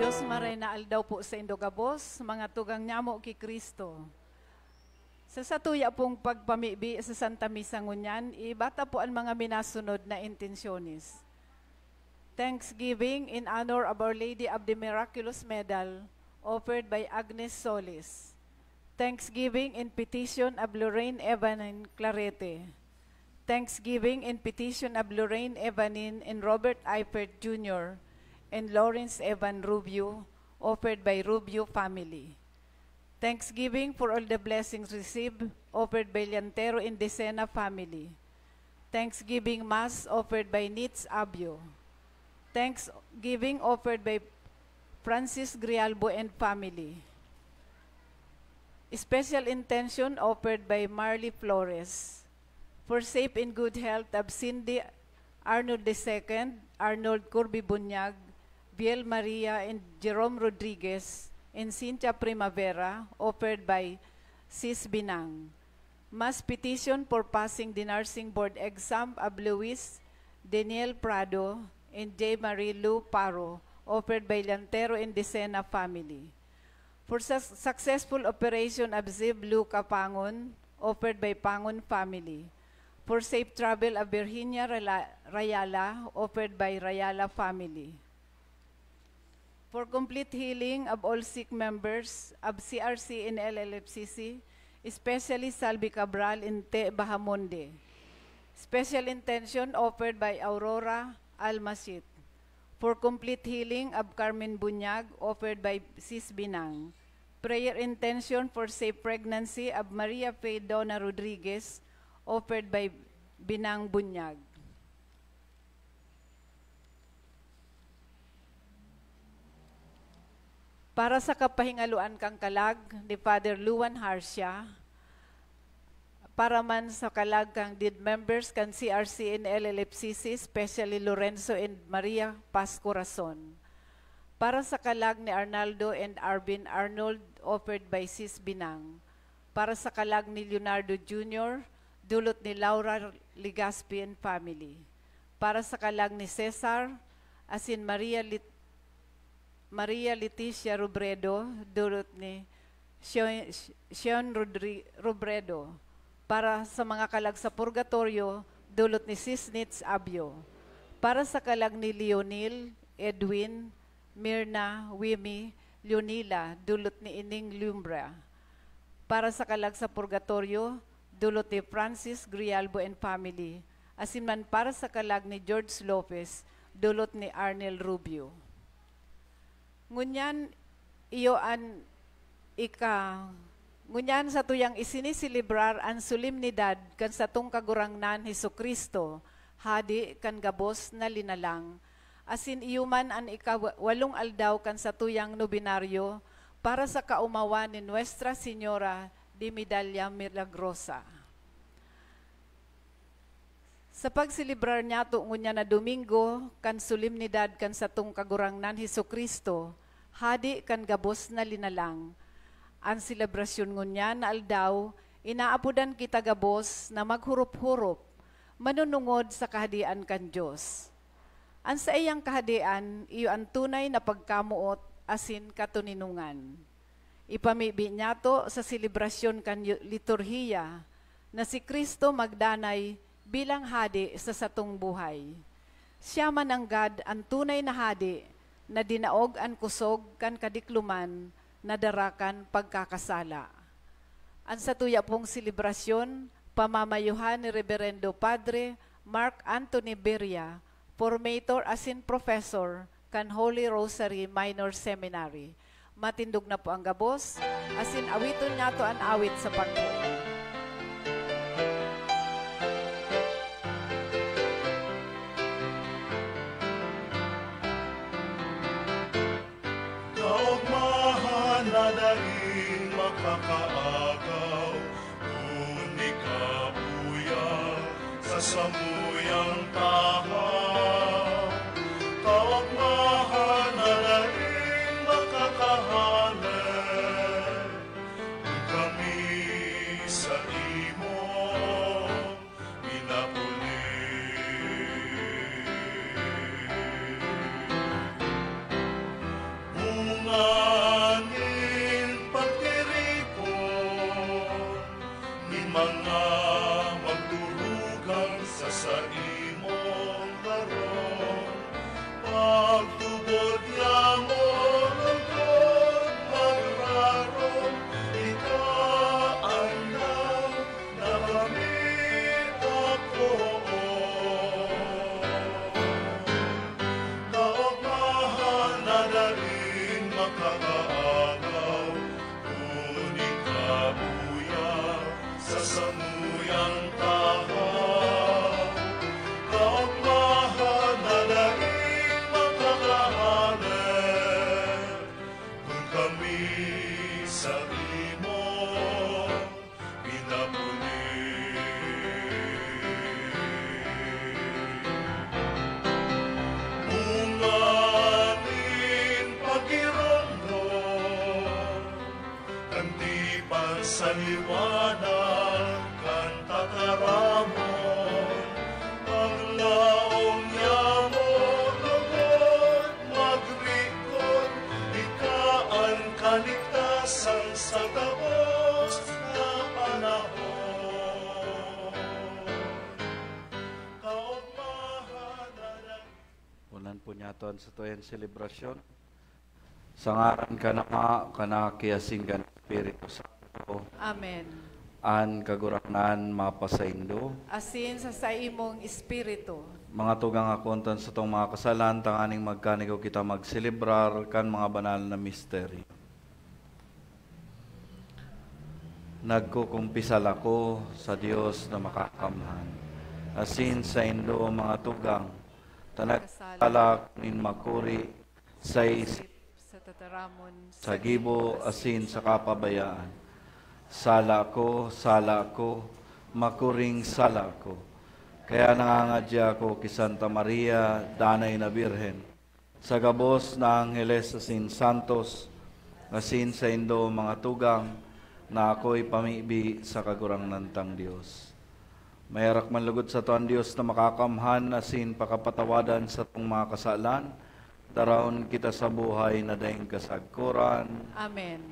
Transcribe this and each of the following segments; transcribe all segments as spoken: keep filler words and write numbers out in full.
Dios, maray na aldaw po sa indo gabos, mga tugang nyamo ki Cristo. Sa satuya pong pagpamibi sa Santa Misa ngunyan, iiba ta po an mga minasunod na intensyones. Thanksgiving in honor of Our Lady of the Miraculous Medal, offered by Agnes Solis. Thanksgiving in petition of Lorraine Evanin Clarete. Thanksgiving in petition of Lorraine Evanin and Robert Eifert Junior and Lawrence Evan Rubio, offered by Rubio family. Thanksgiving for all the blessings received, offered by Liantero and Decena family. Thanksgiving Mass offered by Nitz Abio. Thanksgiving offered by Francis Grialbo and family. Special intention offered by Marley Flores. For safe and good health of Cindy Arnold the second, Arnold Kirby Bunyag, Biel Maria and Jerome Rodriguez, and Cynthia Primavera, offered by Sis Binang. Mass petition for passing the nursing board exam of Luis Daniel Prado and J Marie Lou Paro, offered by Lantero and Decena family. For su-, successful operation of Ziv Luca Pangon, offered by Pangon family. For safe travel of Virginia Rala-, Rayala, offered by Rayala family. For complete healing of all sick members of C R C and L L F C C, especially Salvi Cabral and Te Bahamonde. Special intention offered by Aurora Almasit. For complete healing of Carmen Bunyag, offered by Sis Binang. Prayer intention for safe pregnancy of Maria Faye Dona Rodriguez, offered by Binang Bunyag. Para sa kapahingaloan kan kalag ni Father Luan Harcia, para man sa kalag kan dead members kan C R C and L L F C C, especially Lorenzo and Maria Paz Corazon. Para sa kalag ni Arnaldo and Arvin Arnold, offered by Sis Binang. Para sa kalag ni Leonardo Junior, dulot ni Laura Legaspi and family. Para sa kalag ni Cesar, asin Maria Lit-, Maria Leticia Robredo, dulot ni Sion, Sion Rodri-, Robredo. Para sa mga kalag sa purgatorio, dulot ni Sis Nitz Abio. Para sa kalag ni Leonil, Edwin, Mirna, Wimi, Leonila, dulot ni Ining Lumbra. Para sa kalag sa purgatorio, dulot ni Francis Grialbo and family, asin man para sa kalag ni George Lopez, dulot ni Arnel Rubio. Ngunyan, iyo an ika-, ngunyan satuyang isiniselebrar an solemnidad kan satong Kagurangnan Jesu-Cristo, Hadi kan gabos na linalang, asin iyo man an ika-, walong aldaw kan satuyang nobenaryo para sa kaomawan ni Nuestra Señora de Medalla Milagrosa. Sa pagselebrar niyato ngunyan na Domingo kan solemnidad kan satong Kagurangnan Jesu-Cristo, Hadi kan gabos na linalang, an selebrasyon ngunyan na aldaw, inaapodan kita gabos na maghurop-hurop, manunungod sa Kahadean kan Dios. An saiyang Kahadean iyo an tunay na pagkamoot asin katoninongan. Ipamibi niyato sa selebrasyon kan yu-, liturhiya na si Cristo magdanay bilang Hadi sa satong buhay. Siya mananggad an tunay na Hadi na dinaog an kusog kan kadikloman na dara kan pagkakasala. An satuya pong selebrasyon, pamamayuhan ni Reberendo Padre Mark Anthony Beria, formator asin professor kan Holy Rosary Minor Seminary. Matindog na po ang gabos, asin awiton niyato an awit sa pagpoon. Kaogmahan na daing makakaagaw, kundi kabuya sa samuyang tahaw. Kaogmahan na daing makakahale, kami sa imo minapuli. Kami sa imo pinapuli. Bunga nin pagiromdom, kan di pagsaliwanan kan tataramon, paglaom niya mo lugod magrikot, ika an kaligtasan sa gabos na panahon. Kaugmahan na nag- Unan po niyato an satuyan selebrasyon. Sa ngaran kan Ama, kan Aki, asin kan Espiritu Santo. Amen. An Kagurangnan mapasaindo. Asin sa saimong espiritu. Mga tugang, akonton satong mga kasalan, tanganing magkanigo kita magselebrar kan mga banal na misteryo. Nagkukumpisal ako sa Dios na makakamhan, asin saindo, mga tugang, ta nagkasala ako nin makuri sa isip, sa tataramon, sa gibo, asin sa kapabayaan. Sala ko, sala ko, makuring sala ko. Kaya nangangadya ako ki Santa Maria, Danay na Birhen, sa gabos na angheles asin santos, asin saindo, mga tugang, na ako'y pamibi sa Kagurangnan tang Dios. Mayarak man lugod sato an Dios na makakamhan asin pakapatawadan satong mga kasalan, daraon kita sa buhay na daing kasagkoran. Amen.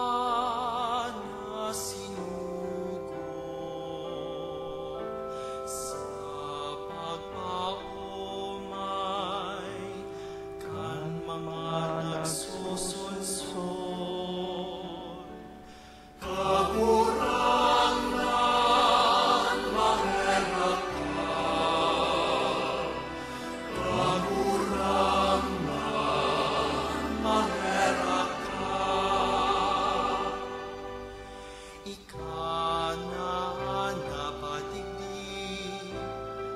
Ika na sinugo sa pagpaomay kan mga nagsusunsod. Kagurangnan, maherak ka. Kagurangnan, maherak ka. Ika na napadigdi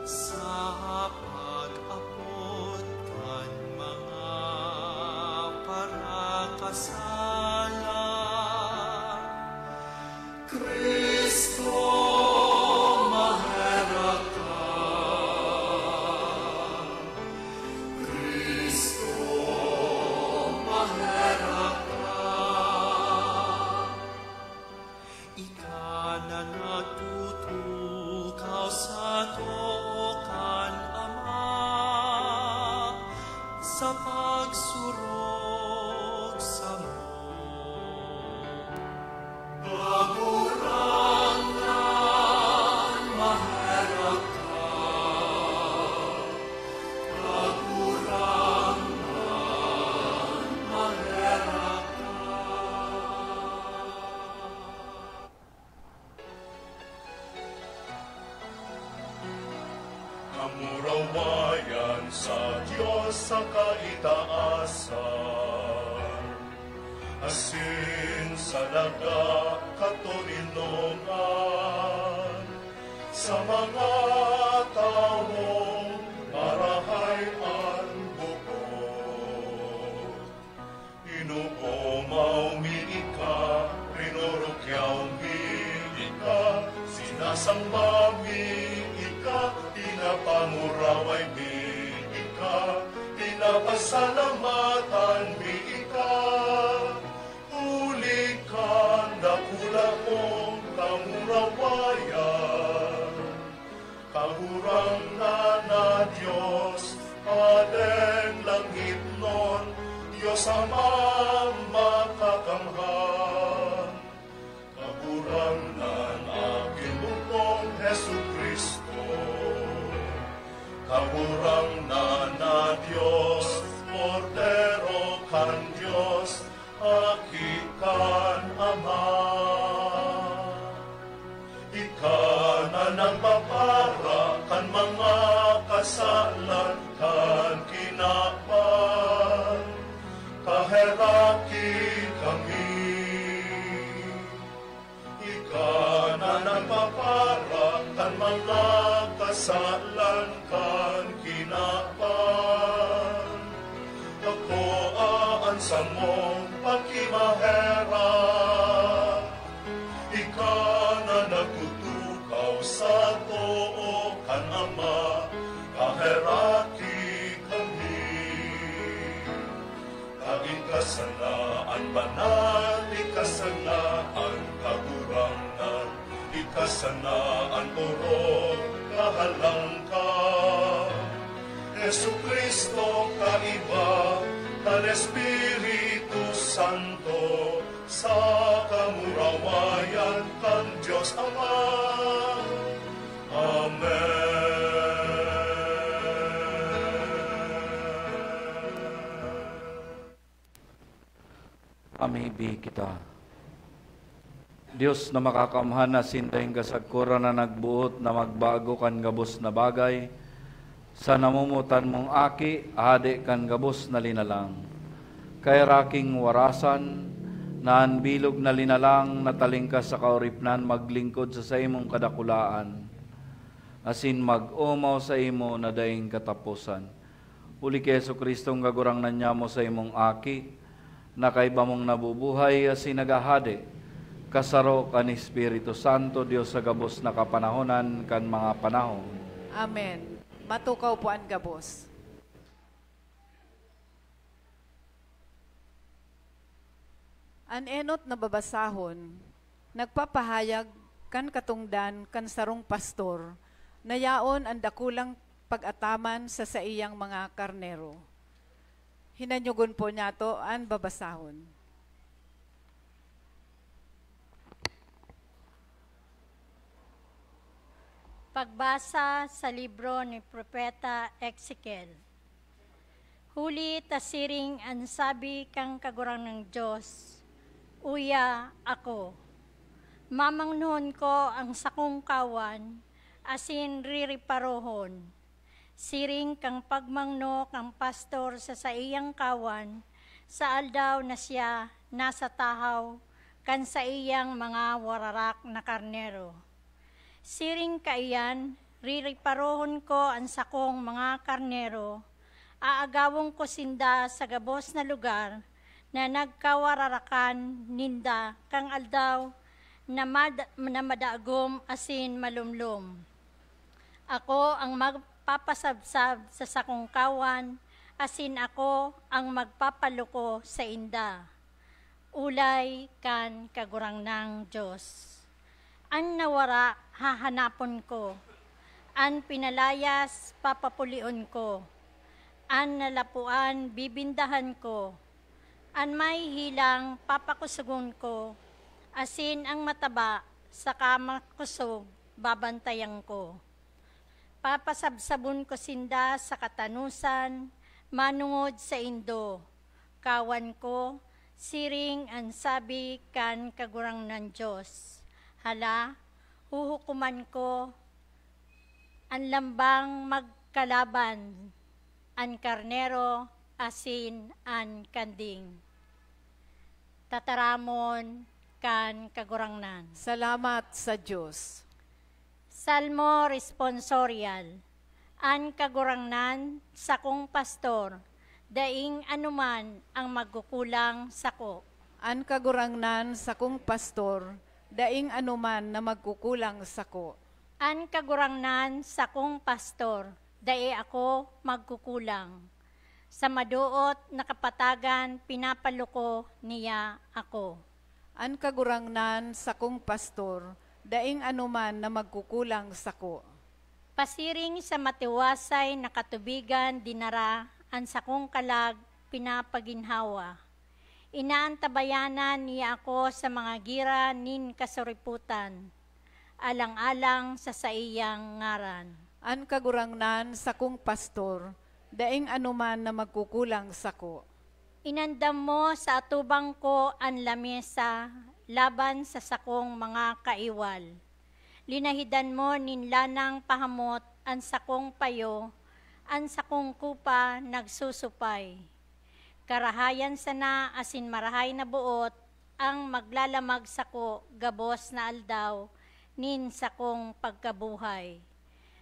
sa pag-apod kan mga parakasala. Cristo, maherak ka. Cristo, maherak ka. Ika na nagtutukaw sa too kan Ama, sa pagsurog samo. Kagurangnan, maherak ka. Kagurangnan, maherak ka. Kamurawayan sa Dios sa kaitaasan, asin sa daga katoninongan, sa mga tawong marahay an buot. Inoomaw mi ika, rinurukyaw mi ika, sinasamba mi ika, pinapanguraway mi ika, pinapasalamatan mi ika. Huli kan dakula mong kamurawayan. Kagurangnan na Dios, Padeng langitnon, Dios Amang makakamhan. Kagurangnan aking bugtong Jesu-Cristo. Kagurangnan na Dios, Kordero kan Dios, Aki kan Ama. Ika na nagpapara kan mga kasalan kan kinaban. Kaheraki Salan kan kinaban, akoa an samong pakimaherak. Ika na nagtutukaw sa too kan Ama, paheraki kami. Ika sana an banal, ika sana an kagurangnan, ika sana an orog kahalangka. Jesu-Cristo, kaiba kan Espiritu Santo, sa kamurawayan kan Dios Ama. Amen. Amibi kita. Dios na makakamhan asin daing kasagkoran na nagboot na magbago kan gabos na bagay, sa namomotan mong Aki, Hade kan gabos na linalang. Kaheraki nin warasan, na an bilog na linalang na talingkas sa kaoripnan maglingkod sa saimong kadakulaan, asin mag-omaw saimo na daing kataposan. Huli ki Jesu-Cristo an Kagurangnan nyamo, saimong Aki, na kaiba mong nabubuhay asin naghahade, kasaro kan Espiritu Santo, Dios sa gabos na kapanahonan kan mga panahon. Amen. Matukaw po an gabos. An enot na babasahon, nagpapahayag kan katongdan kan sarong pastor na yaon an dakulang pag-ataman sa saiyang mga karnero. Hinanyogon po niyato an babasahon. Pagbasa sa libro ni Propeta Ezekiel. Huli ta siring an sabi kan Kagurangnan Dios, "Uya ako, mamangnohon ko an sakong kawan, asin ririparohon." Siring kan pagmangno kan pastor sa saiyang kawan, sa aldaw na siya nasa tahaw kan saiyang mga wararak na karnero. Siring kaiyan, ririparohon ko an sakong mga karnero, aagawon ko sinda sa gabos na lugar na nagkawararakan ninda kan aldaw na mad-, na madagom asin malumlom. Ako ang magpapasabsab sa sakong kawan, asin ako ang magpapaluko sainda. Olay kan Kagurangnan Dios. An nawara, hahanapon ko. An pinalayas, papapulion ko. An nalapoan, bibindahan ko. An mahihilang, papakosogon ko. Asin an mataba saka makosog, babantayan ko. Papasabsabon ko sinda sa katanosan, manongod saindo. Kawan ko, siring an sabi kan Kagurangnan Dios. Hala, huhukoman ko an lambang magkalaban, an karnero asin an kanding. Tataramon kan Kagurangnan. Salamat sa Dios. Salmo Responsorial. An Kagurangnan, sakong pastor, daing anoman ang magkukulang sako. An Kagurangnan, sakong pastor, daing anoman na magkukulang sako. An Kagurangnan, sakong pastor, dai ako magkukulang. Sa madoot na kapatagan, pinapaluko niya ako. An Kagurangnan, sakong pastor, daing anoman na magkukulang sako. Pasiring sa matiwasay na katubigan dinara an sakong kalag, pinapaginhawa. Inaantabayanan niya ako sa mga gira nin kasuripotan, alang-alang sa saiyang ngaran. An Kagurangnan, sakong pastor, daing anoman na magkukulang sako. Inandam mo sa atubang ko an lamesa laban sa sakong mga kaiwal. Linahidan mo nin lanang pahamot an sakong payo, an sakong kupa nagsusupay. Karahayan sana asin marahay na boot ang maglalamag sako gabos na aldaw nin sakong pagkabuhay.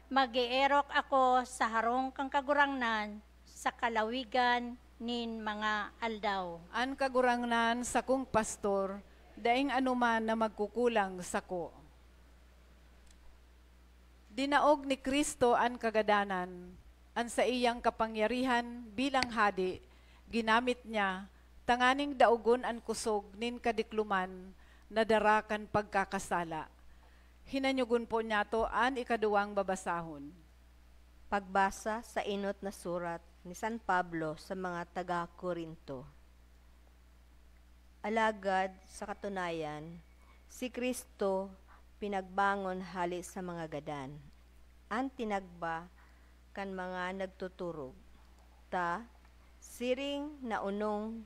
Mag-eerok ako sa harong kan Kagurangnan sa kalawigan nin mga aldaw. An Kagurangnan, sakong pastor, daing anoman na magkukulang sako. Dinaog ni Cristo an kagadanan, an saiyang kapangyarihan bilang hade, ginamit niya tanganing daogon an kusog nin kadikloman na dara kan pagkakasala. Hinanyogon po niyato an ikaduwang babasahon. Pagbasa sa enot na surat ni San Pablo sa mga taga Corinto. Alagad sa katunayan, si Cristo pinagbangon hale sa mga gadan, an tinagba kan mga nagtuturog. Ta, siring na onong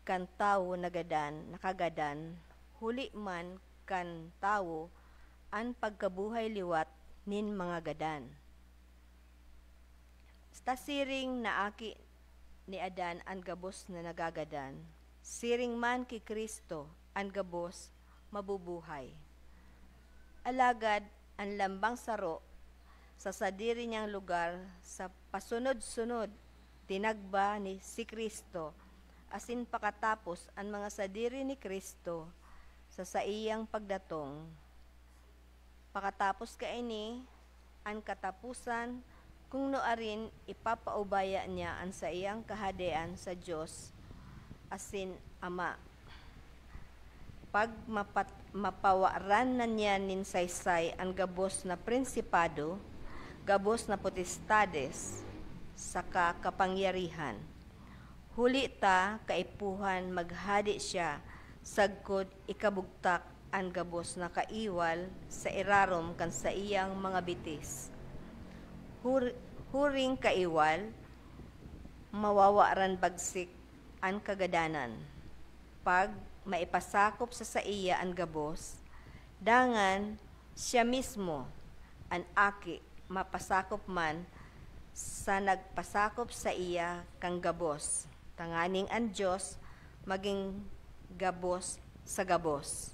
kan tawo na gadan, nakagadan, huli man kan tawo an pagkabuhay liwat nin mga gadan. Ta siring na aki ni Adan an gabos na nagagadan, siring man ki Cristo an gabos mabubuhay. Alagad an lambang saro sa sadiri niyang lugar sa pasunod-sunod tinagba ni si Cristo, asin pakatapos an mga sadiri ni Cristo sa saiyang pagdatong. Pakatapos kaini, an kataposan, kung nuarin ipapaubaya niya an saiyang kahadean sa Dios asin Ama. Pag mapat-, mapawaran na niya nin saysay an gabos na prinsipado, gabos na potestades, saka kapangyarihan. Huli ta kaipuhan maghade siya sagkod ikabugtak an gabos na kaiwal sa irarom kan saiyang mga bitis. Hur-, huring kaiwal, mawawaran bagsik an kagadanan, pag maipasakop sa saiya an gabos, dangan siya mismo, an Aki, mapasakop man sa nagpasakop saiya kan gabos, tanganing an Dios magin gabos sa gabos.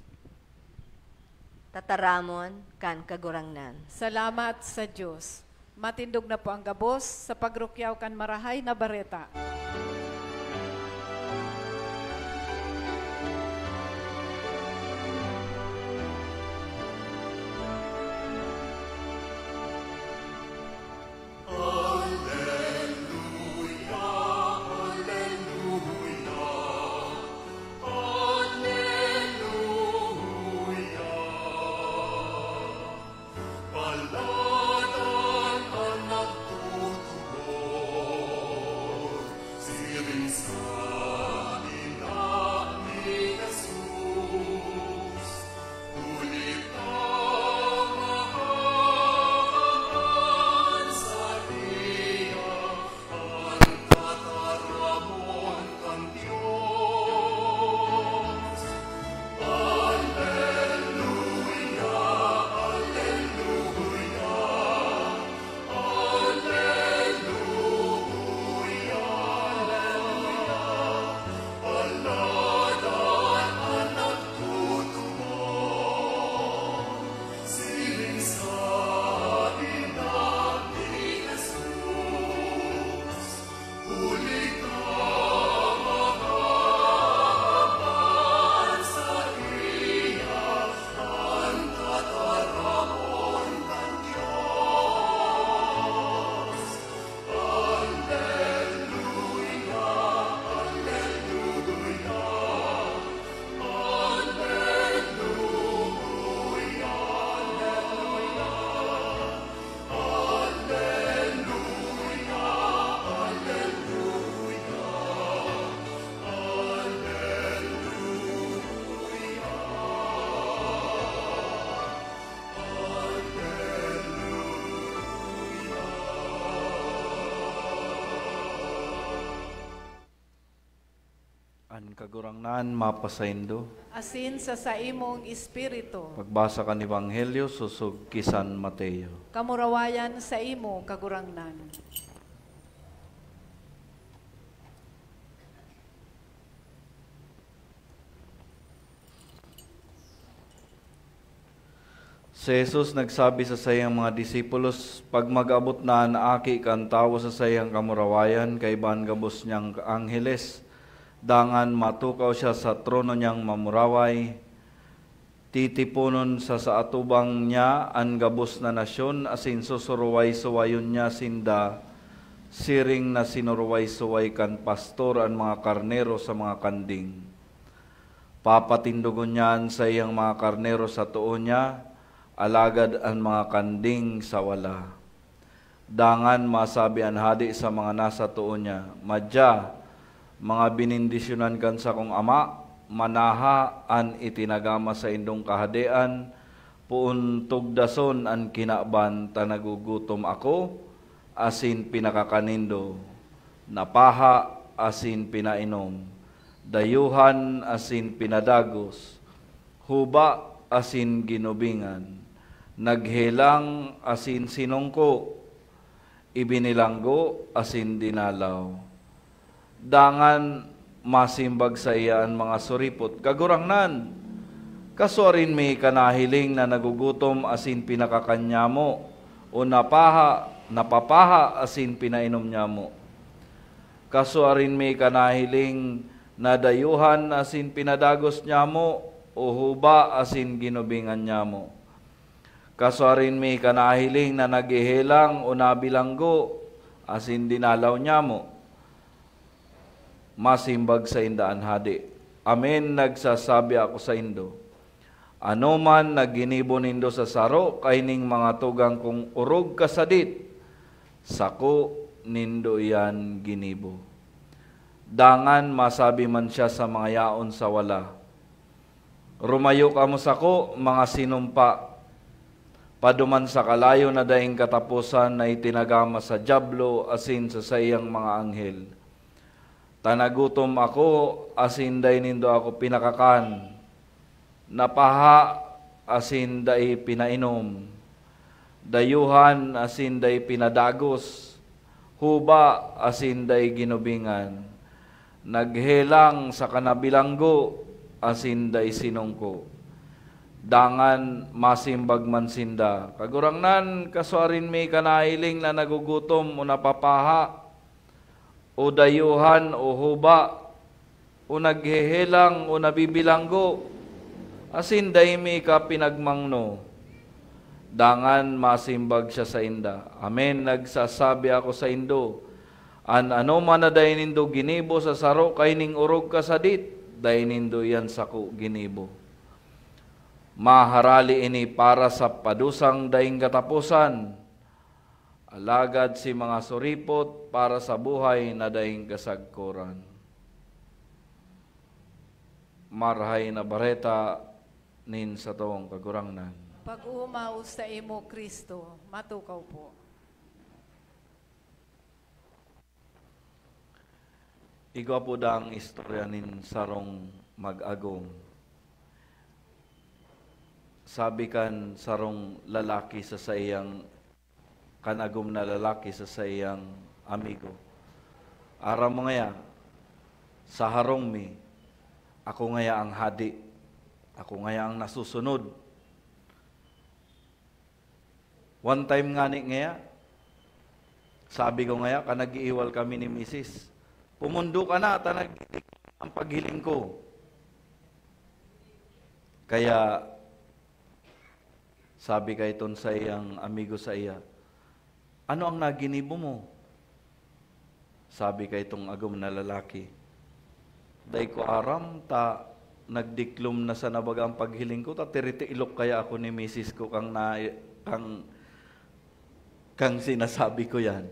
Tataramon kan Kagurangnan. Salamat sa Dios. Matindog na po ang gabos sa pagrukyaw kan Marahay na Bareta. An Kagurangnan mapasaindo. Asin sa saimong espiritu. Pagbasa kan Ebanghelyo sosog ki San Mateo. Kamurawayan saimo, Kagurangnan. Si Jesus nagsabi sa saiyang mga disipulos, "Pag mag-abot na an Aki kan Tawo sa saiyang kamurawayan, kaiba an gabos niyang angheles, dangan matukaw siya sa trono niyang mamuraway, titiponon sa, sa atubang niya an gabos na nasyon, asin susuruway-suwayon niya sinda, siring na sinuruway-suway kan pastor an mga karnero sa mga kanding." Papatindogon niya an saiyang mga karnero sa too niya, alagad an mga kanding sa wala. Dangan masabi an hade sa mga nasa too niya, "Madya, mga benendisyonan kan sakong Ama, manaha an itinagama saindong kahadean, poon tugdason an kinaban ta nagugutom ako, asin pinakakan nindo, napaha asin pinainom, dayuhan asin pinadagos, huba asin ginubingan, naghelang asin sinungko, ibinilanggo asin dinalaw." Dangan masimbag saiya an mga suripot, "Kagurangnan, kasuarin mi ka nahiling na nagugutom asin pinakakan nyamo, o napaha, napapaha asin pinainom nyamo? Kasuarin mi ka nahiling na dayuhan asin pinadagos nyamo, o huba asin ginubingan nyamo? Kasuarin mi ka nahiling na naghehelang o nabilanggo asin dinalaw nyamo?" Masimbag sainda an hade, "Amen, nagsasabi ako saindo, anoman na ginibo nindo sa saro kaining mga tugang kong orog kasadit, sako nindo iyan ginibo." Dangan masabi man siya sa mga yaon sa wala, "Rumayo kamo sako, mga sinumpa, paduman sa kalayo na daing kataposan na itinagama sa Diablo asin sa saiyang mga anghel. Ta nagutom ako, asin dai nindo ako pinakakan, napaha, asin dai pinainom, dayuhan, asin dai pinadagos, huba, asin dai ginubingan, naghelang saka nabilanggo, asin dai sinungko." Dangan masimbag man sinda, "Kagurangnan, kasuarin mi ka nahiling na nagugutom o napapaha, o dayuhan, o huba, o naghehelang, o nabibilanggo, asin dai mi ka pinagmangno?" Dangan masimbag siya sainda, "Amen, nagsasabi ako saindo, an anoman na dai nindo ginibo sa saro kaining orog kasadit, dai nindo iyan sako ginibo." Maharali ini para sa padusang daing kataposan, alagad si mga suripot para sa buhay na daing kasagkoran. Marahay na Bareta nin satong Kagurangnan. Pag-omaw saimo, Cristo. Matukaw po. Igwa po daa ang istorya nin sarong mag-agom. Sabi kan sarong lalaki sa saiyang, kan agom na lalaki sa saiyang amigo, "Aram mo ngaya, sa harong mi, ako ngaya ang hade, ako ngaya ang nasusunod. One time ngani ngaya, sabi ko ngaya, kan nag-iiwal kami ni misis, 'Pumundo ka na, ta nagdidik ang paghiling ko.' Kaya sabi kaiton saiyang amigo saiya, 'Ano ang naginibo mo?' Sabi kaitong agom na lalaki, 'Dai ko aram ta nagdiklom na sana baga ang paghiling ko, ta tiritiilok kaya ako ni misis ko kan na, kan, kan sinasabi ko yan.'"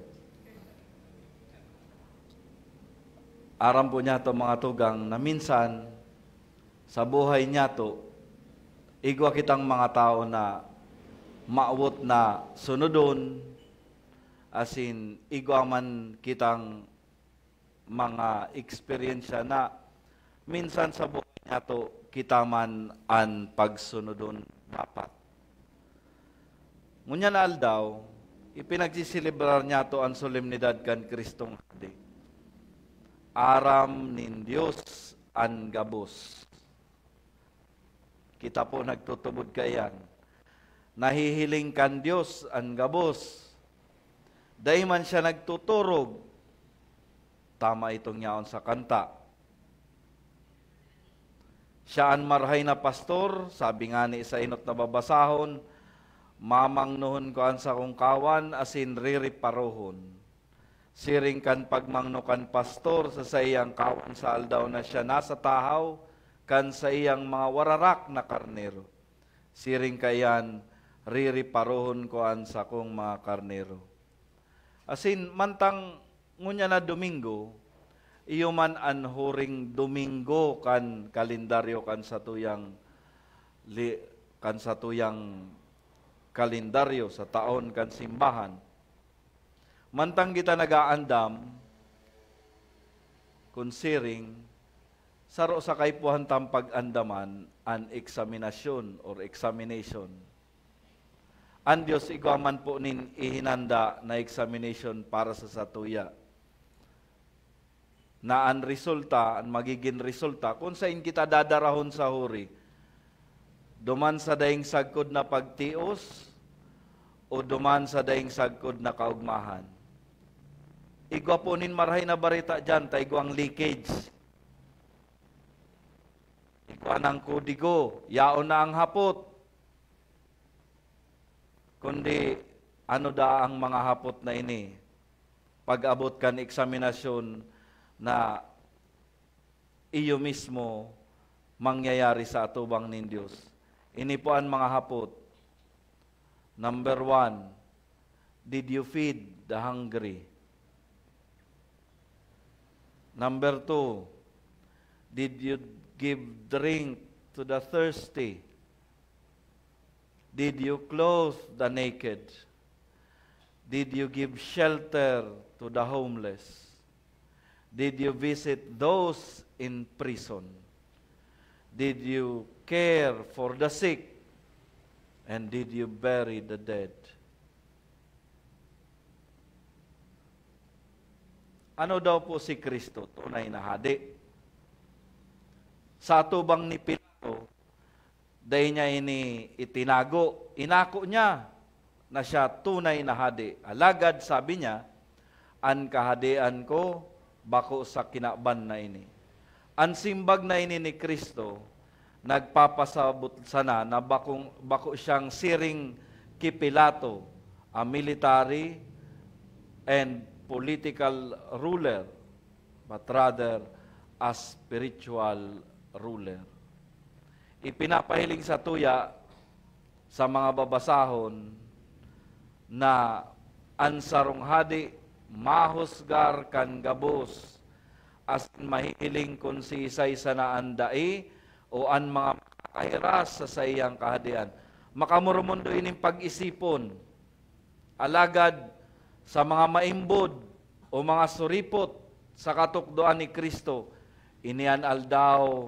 Aram po niyato, mga tugang, na minsan sa buhay niyato, igwa kitang mga tawo na mawot na sunodon, asin igwa man kitang mga eksperyensya na minsan sa buhay niyato kita man an pagsunodon dapat. Ngunyan na aldaw, ipinagsiselebrar niyato an solemnidad kan Cristong Hade. Aram nin Dios an gabos. Kita po nagtutubod kaiyan. Nahihiling kan Dios an gabos. Dai man siya nagtuturog. Tama itong yaon sa kanta. Siya an marahay na pastor, sabi ngani sa enot na babasahon, "Mamangnohon ko an sakong kawan asin ririparohon." Siring kan pagmangno kan pastor sa saiyang kawan sa aldaw na siya nasa tahaw kan saiyang mga wararak na karnero. Siring kaiyan, ririparohon ko an sakong mga karnero. Asin, mantang ngunyan na Domingo, iyo man an huring Domingo kan kalendaryo kan satuyang li-, kan satuyang kalendaryo sa taon kan simbahan. Mantang kita nag-aandam, kun siring, saro sa kaipuhan tang pag-andaman an eksaminasyon or examination. An Dios igwa man po nin ihinanda na examination para sa satuya, na an resulta, an magigin resulta, kun sain kita dadarahon sa huri, duman sa daing sagkod na pagtios o duman sa daing sagkod na kaogmahan. Igwa po nin marahay na bareta diyan, ta igwang leakage. Igwa nang kodigo, yaon na ang hapot. Kundi, ano daa ang mga hapot na ini? Pag-abot kan eksaminasyon na iyo mismo mangyayari sa atubang nin Dios. Ini po an mga hapot. Number one, did you feed the hungry? Number two, did you give drink to the thirsty? Did you clothe the naked? Did you give shelter to the homeless? Did you visit those in prison? Did you care for the sick? And did you bury the dead? Ano daw po si Cristo, tunay na hadi? Sa atubang ni Pilato, dai niya ini itinago. Inako niya na siya tunay na hadi. Alagad, sabi niya, "An kahadean ko bako sa kinaban na ini." An simbag na ini ni Cristo nagpapasabot sana na bakong, bako siyang siring ki Pilato, a military and political ruler, but rather a spiritual ruler. Ipinapahiling satuya sa mga babasahon na an sarong hadi mahusgar kan gabos, asin mahihiling kun siisay sana an dai o an mga makakahiras sa saiyang kahadean. Makamoromondo ining pag-isipon. Alagad sa mga maimbod o mga suripot sa katukdoan ni Cristo, ini an aldaw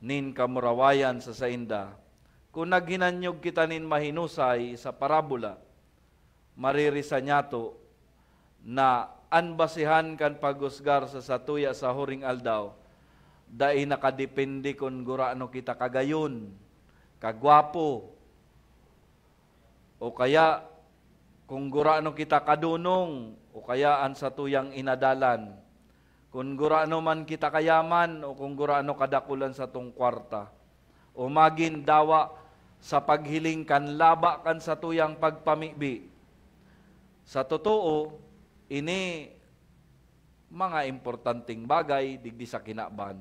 nin kamurawayan sa sainda. Kun naghinanyog kita nin mahinusay sa parabola, maririsan niyato na an basihan kan paghusgar sa satuya sa huring aldaw dai nakadepende kun gurano kita kagayon, kagwapo, o kaya kun gurano kita kadonong, o kaya an satuyang inadalan. Kun gurano man kita kayaman o kun gurano kadakul an satong kwarta, o magin dawa sa paghiling kan laba kan satuyang pagpamibi. Sa totoo, ini mga importanteng bagay digdi sa kinaban.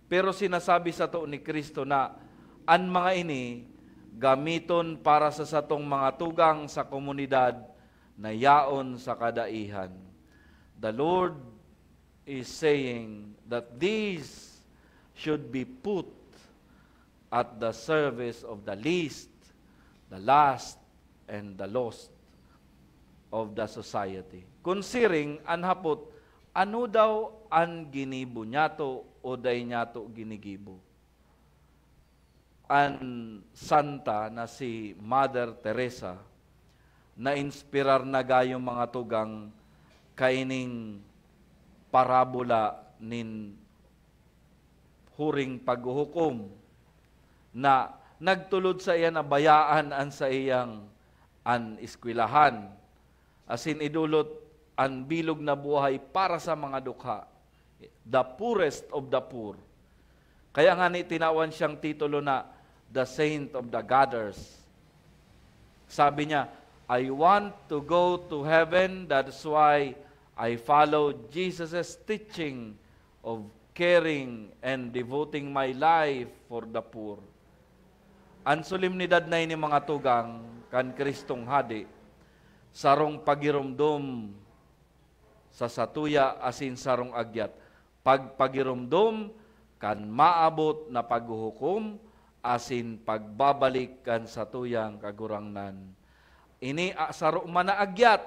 Pero sinasabi sato ni Cristo na an mga ini gamiton para sa satong mga tugang sa komunidad na yaon sa kadaihan. The Lord is saying that these should be put at the service of the least, the last, and the lost of the society. Kun siring, an hapot, ano daw an ginibo niyato o dai niyato ginigibo? An santa na si Mother Teresa, nainspirar na gayong mga tugang kaining parabola nin huring paghuhukom na Nagtulod sa iya na bayaan an saiyang an eskwelahan, asin idolot an bilog na buhay para sa mga dukha, the poorest of the poor. Kaya nga ni tinawan siyang titulo na the Saint of the Gathers. Sabi niya, "I want to go to heaven, that's why I follow Jesus' teaching of caring and devoting my life for the poor." An solemnidad na ini, mga tugang, kan Kristong Hade, sarong pagiromdom sa satuya asin sarong agyat. Pagpagiromdom kan maabot na paghuhukom asin pagbabalik kan satuyang Kagurangnan. Ini, ah, saro man na agyat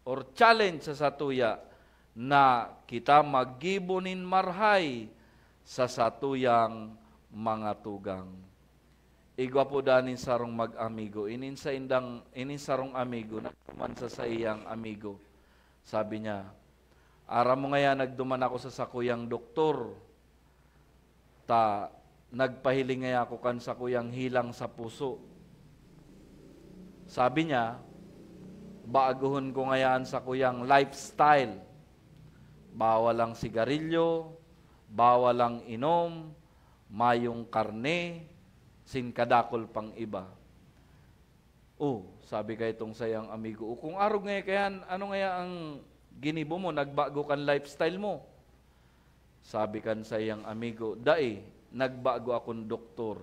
or challenge sa satuya na kita maggibo nin marhay sa satuyang mga tugang. Igwa po danin sarong mag-amigo. Inin saindang, inin sarong amigo, nagduman sa saiyang amigo. Sabi niya, "Aram mo ngaya, nagduman ako sa sakuyang doktor. Ta, nagpahiling ngaya ako kan sakuyang hilang sa puso." Sabi niya, "Baagohon ko ngaya an sakuyang lifestyle. Bawal ang sigarilyo, bawal ang inom, mayong karne, sin kadakul pang iba." "Oh," sabi kaitong sayang amigo, "oh, kung arog ngaya kayan, ano ngaya ang ginibo mo? Nagbago kan lifestyle mo?" Sabi kan sayang amigo, "Dai, nagbago akong doktor."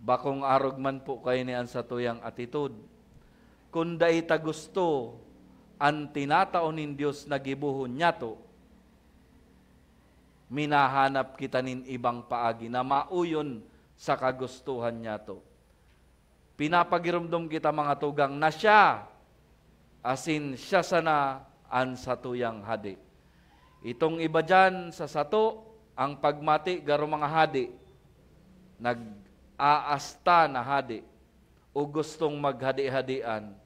Bakong arog man po kaini an satuyang atitude. Kun dai ta gusto an tinatao nin Dios na gibohon nyato, minahanap kita nin ibang paagi na mauyon sa kagustohan nyato. Pinapagiromdom kita, mga tugang, na siya, asin siya sana an satuyang hade. Itong iba diyan sa sato, ang pagmati garo mga hade, nag-aasta na hade, o gustong maghade-hadean.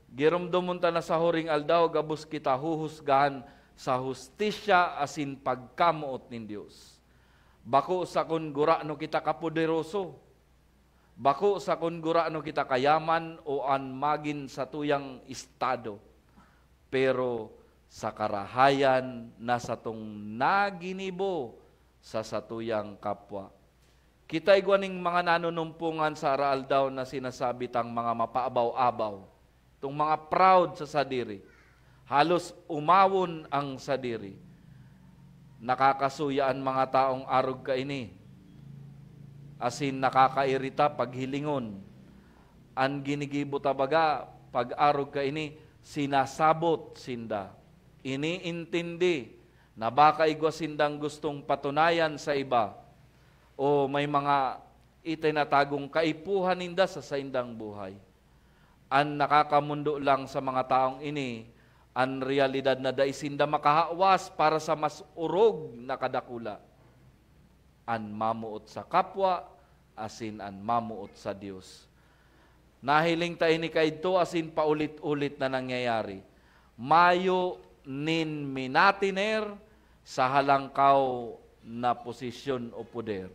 Giromdomon ta na sa huring aldaw gabos kita huhusgahan sa hustisya asin pagkamoot nin Dios. Bako sa kun gurano kita kapoderoso, bako sa kun gurano kita kayaman o an magin satuyang estado, pero sa karahayan na satong naginibo sa satuyang kapwa. Kita igwa ning mga nanunumpongan sa araaldaw na sinasabi tang mga mapaabaw-abaw, itong mga proud sa sadiri. Halos umawon ang sadiri. Nakakasuya an mga taong arog kaini, asin nakakairita paghilingon. An ginigibo ta baga, pag arog kaini, sinasabot sinda. Iniintindi na baka igwa sindang gustong patunayan sa iba, o may mga itinatagong kaipuhan ninda sa saindang buhay. An nakakamondo lang sa mga taong ini, an realidad na dai sinda makahawas para sa mas orog na kadakula, an mamoot sa kapwa asin an mamoot sa Dios. Nahiling ta ini kaidto asin paulit-ulit na nangyayari. Mayo nin minatiner sa halangkaw na posisyon o poder.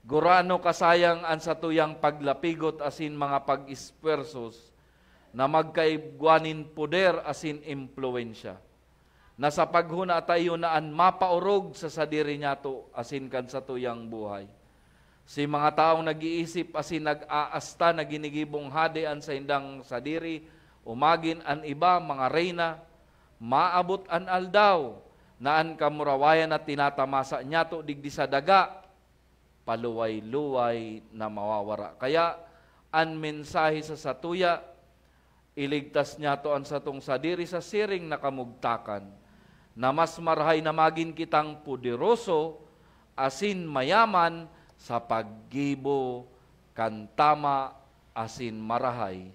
Gurano kasayang an satuyang paglapigot asin mga pag-espuwersos na magkaigwa nin poder asin impluwensya, na sa paghona ta iyo na an mapaorog sa sadiri nyato asin kan satuyang buhay. Si mga taong nag-iisip asin nag-aasta na ginigibong hade an saindang sadiri, o magin an iba, mga reyna, maabot an aldaw na an kamurawayan na tinatamasa nyato digdi sa daga, paluway-luway na mawawara. Kaya, an mensahe sa satuya, iligtas nyato an satong sadiri sa siring na kamugtakan, na mas marahay na magin kitang poderoso asin mayaman sa paggibo kan tama asin marahay.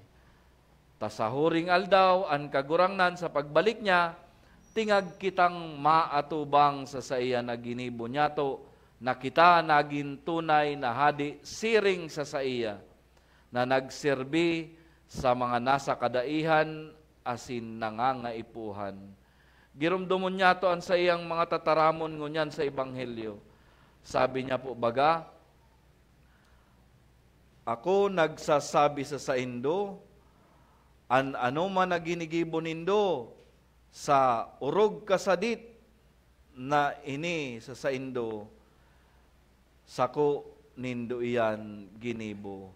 Ta sa huring aldaw, an Kagurangnan sa pagbalik niya, tingag kitang maatubang sa saiya na ginibo nyato, na kita nagin tunay na hade siring sa saiya, na nagserbi sa mga nasa kadaihan asin nangangaipuhan. Giromdomon nyato an saiyang mga tataramon ngunyan sa Ebanghelyo. Sabi niya po baga, "Ako nagsasabi sa saindo, an anoman na ginigibo nindo sa orog kasadit na ini sa saindo, sako nindo iyan ginibo."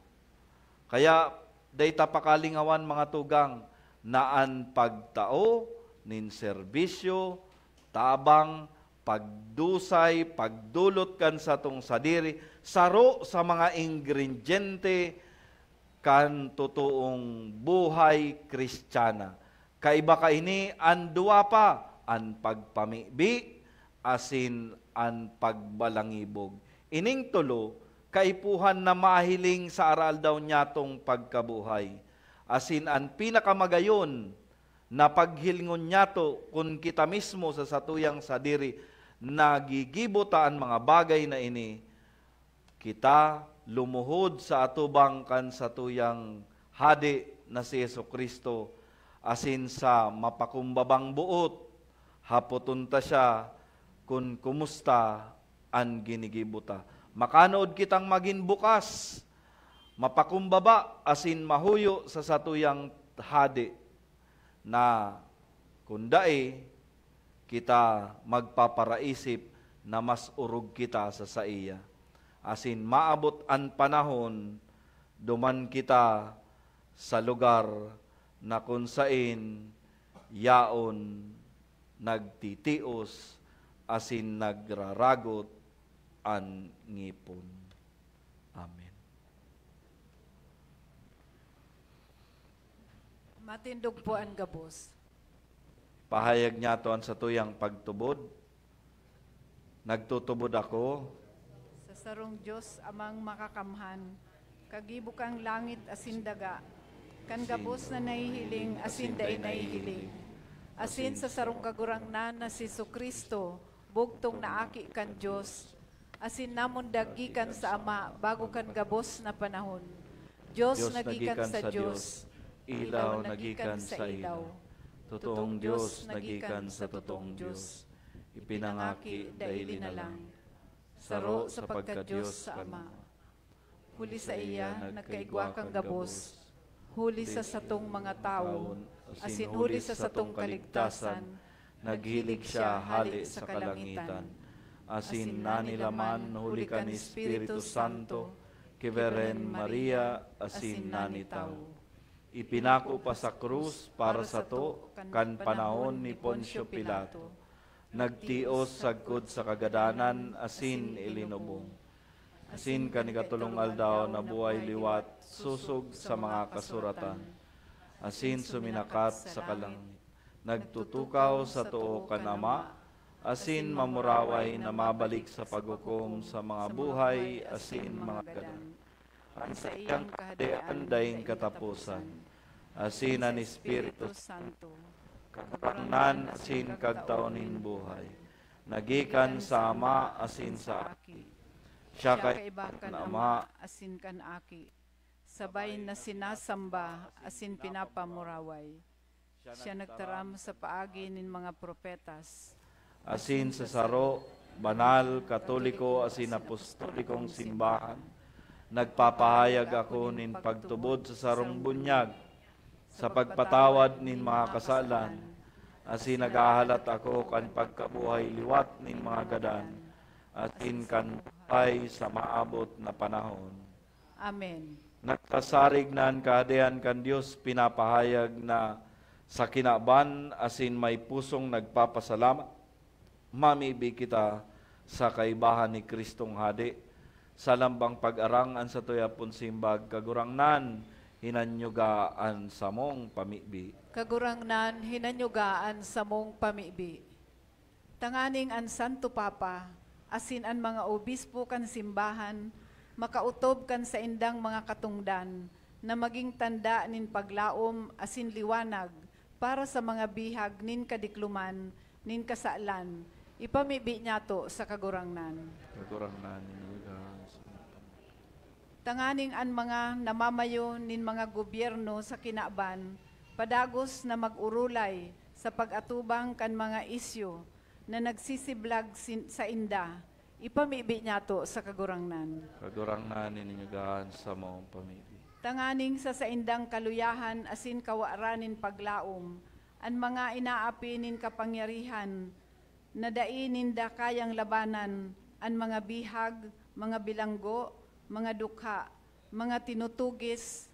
Kaya, dai ta pakalingawan, mga tugang, na an pagtao nin serbisyo, tabang, pagdusay, pagdolot kan satong sadiri, saro sa mga ingrediente kan totoong buhay Kristiyana. Kaiba kaini an duwa pa, an pagpamibi asin an pagbalangibog. Ining tolo, kaipuhan na mahiling sa araaldaw nyatong pagkabuhay. Asin an pinakamagayon na paghilingon nyato, kun kita mismo sa satuyang sadiri nagigibo ta an mga bagay na ini, kita lumuhod sa atubang kan satuyang Hade na si Jesu-Cristo, asin sa mapakumbabang boot, hapoton ta siya kun kumusta an ginigibo ta. Makanood kitang magin bukas, mapakumbaba, asin mahuyo sa satuyang Hade, na kun dai, kita magpaparaisip na mas orog kita sa saiya. Asin maabot an panahon, duman kita sa lugar na kun saen yaon nagtitios asin nagraragot an ngipon. Amen. Matindog po an gabos. Pahayag niyato an satuyang pagtubod. Nagtutubod ako sa sarong Dios, Amang Makakamhan, kagibo kan langit asin daga, kan gabos na nahihiling asin dai nahihiling, asin sa sarong Kagurangnan na si Jesu-Cristo, bugtong na Aki kan Dios, asin namundag gikan sa Ama bago kan gabos na panahon. Dios na gikan sa Dios, ilaw na gikan sa ilaw, totoong Dios na gikan sa totoong Dios, ipinangaki dai linalang, saro sa pagka-Dios sa Ama. Huli saiya nagkaigwa kan gabos, huli sa satong mga tawo, asin huli sa satong kaligtasan, naghilig siya hale sa kalangitan, asin nanilaman huli kan Espiritu Santo ki Birhen Maria asin nanitawo. Ipinako pa sa krus para sato kan panahon ni Poncio Pilato. Nagtios sagkod sa kagadanan asin ilinubong. Asin kan ikatolong aldaw nabuhay liwat sosog sa mga kasuratan, asin suminakat sa kalangit. Nagtutukaw sa too kan Ama, asin mamuraway na mabalik sa paghukom sa mga buhay asin mga gadan. An saiyang kahadean daing kataposan, asin an Espiritu Santo, Kagurangnan asin kagtao nin buhay, nagikan sa Ama asin sa Aki. Siya kaiba kan Ama asin kan Aki, sabay na sinasamba asin pinapamuraway. Siya nagtaram sa paagi nin mga propetas. Asin sa saro, banal, katoliko asin apostolikong simbahan, nagpapahayag ako nin pagtubod sa sarong bunyag, sa pagpatawad nin mga kasalan, asin naghahalat ako kan pagkabuhay liwat nin mga gadan, asin kan buhay sa maabot na panahon. Amen. Nagsasarig na an Kahadean kan Dios, pinapahayag na sa kinaban asin may pusong nagpapasalamat. Mamibi kita sa kaibahan ni Kristong Hade. Sa lambang pag-arang an satuya pon simbag, Kagurangnan, hinanyuga an samong pamibi. Kagurangnan, hinanyuga an samong pamibi. Tanganing an Santo Papa asin an mga obispo kan simbahan makaotob kan saindang mga katongdan na magin tanda nin paglaom asin liwanag para sa mga bihag nin kadikloman nin kasalan, ipamibi nyato sa Kagurangnan. Kagurangnan, hinanyuga an samong pamibi. Tanganing an mga namamayo nin mga gobyerno sa kinaban padagos na mag-orolay sa pag-atubang kan mga isyu na nagsisiblag sin-, sainda, Ipamibi niyato sa Kagurangnan. Kagurangnan, nin ninyo gaan sa maong pamibi. Tanganing sa saindang kaluyahan asin kawaran nin paglaom, an mga inaapi nin kapangyarihan na dai ninda kayang labanan, an mga bihag, mga bilanggo, mga dukha, mga tinutugis,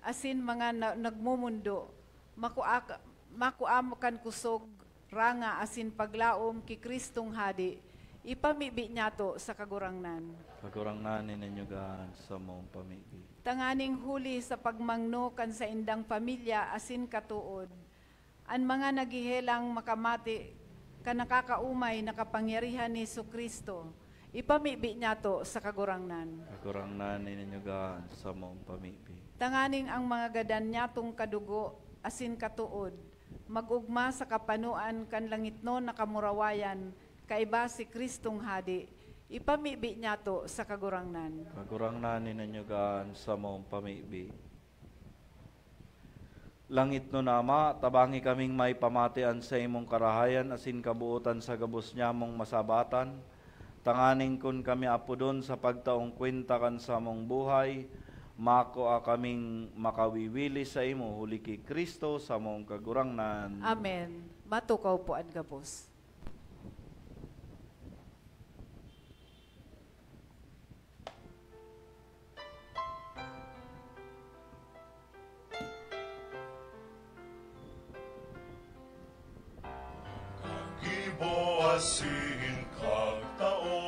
asin mga na-, nagmumundo, makua ka-, makua mo kan kusog, ranga, asin paglaom ki Kristong Hadi, ipamibi niyato sa Kagurangnan. Kagurangnan, nin ninyo gaan sa maong pamibi. Tanganing huli sa pagmangno kan saindang pamilya asin katood, an mga naghehelang makamati kan nakakaumay na kapangyarihan ni Jesu-Cristo, ipamibi niyato sa Kagurangnan. Kagurangnan, nin ninyo gaan sa maong pamibi. Tanganing ang mga gadan niyatong kadugo asin katood, mag-ogma sa kapanoan kan langitnon na kamurawayan, kaiba si Kristong Hadi, ipamibi niyato sa Kagurangnan. Kagurangnan, nin ninyo gaan sa maong pamibi. Langitnon na Ama, tabangi kaming maipamati an saimong karahayan asin kabootan sa gabos nyamong masabatan, tanganing kun kami apodon sa pagtaong kwenta kan samong buhay, makua kaming makawiwili saimo, huli ki Cristo, samong Kagurangnan. Amen. Matukaw po an gabos. Kagibo asin kagtao,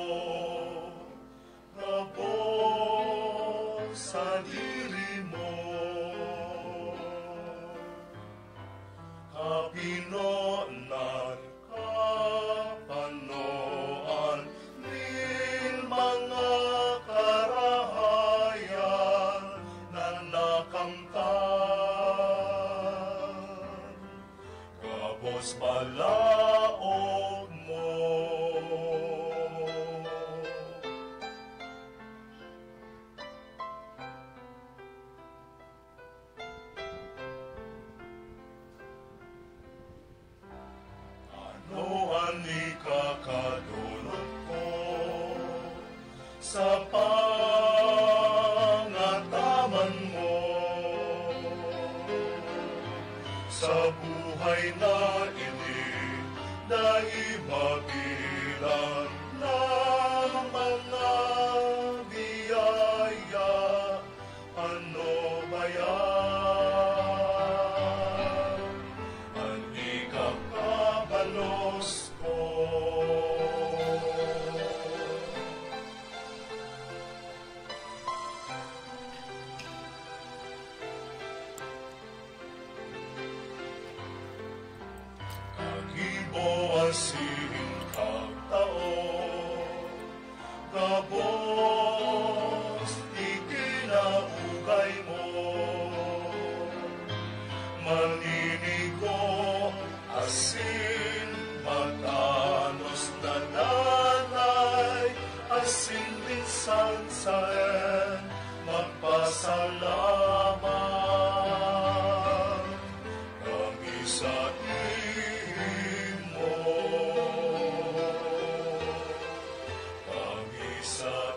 gabos sadiri mo. Kapinonan, kapanoan nin mga karahayan na nakamtan, gabos balaog mo. Ano an ikakadolot ko sa pangataman mo? Sa buhay na ini, dai mabilang na mga biyaya. Ano ba yan? An ikakabalos ko. Kagibo asin kagtao, gabos ikinaugay mo. Maninigo asin matanos na danay, asin minsan saen magpasalamat kami saimo. Kami saimo.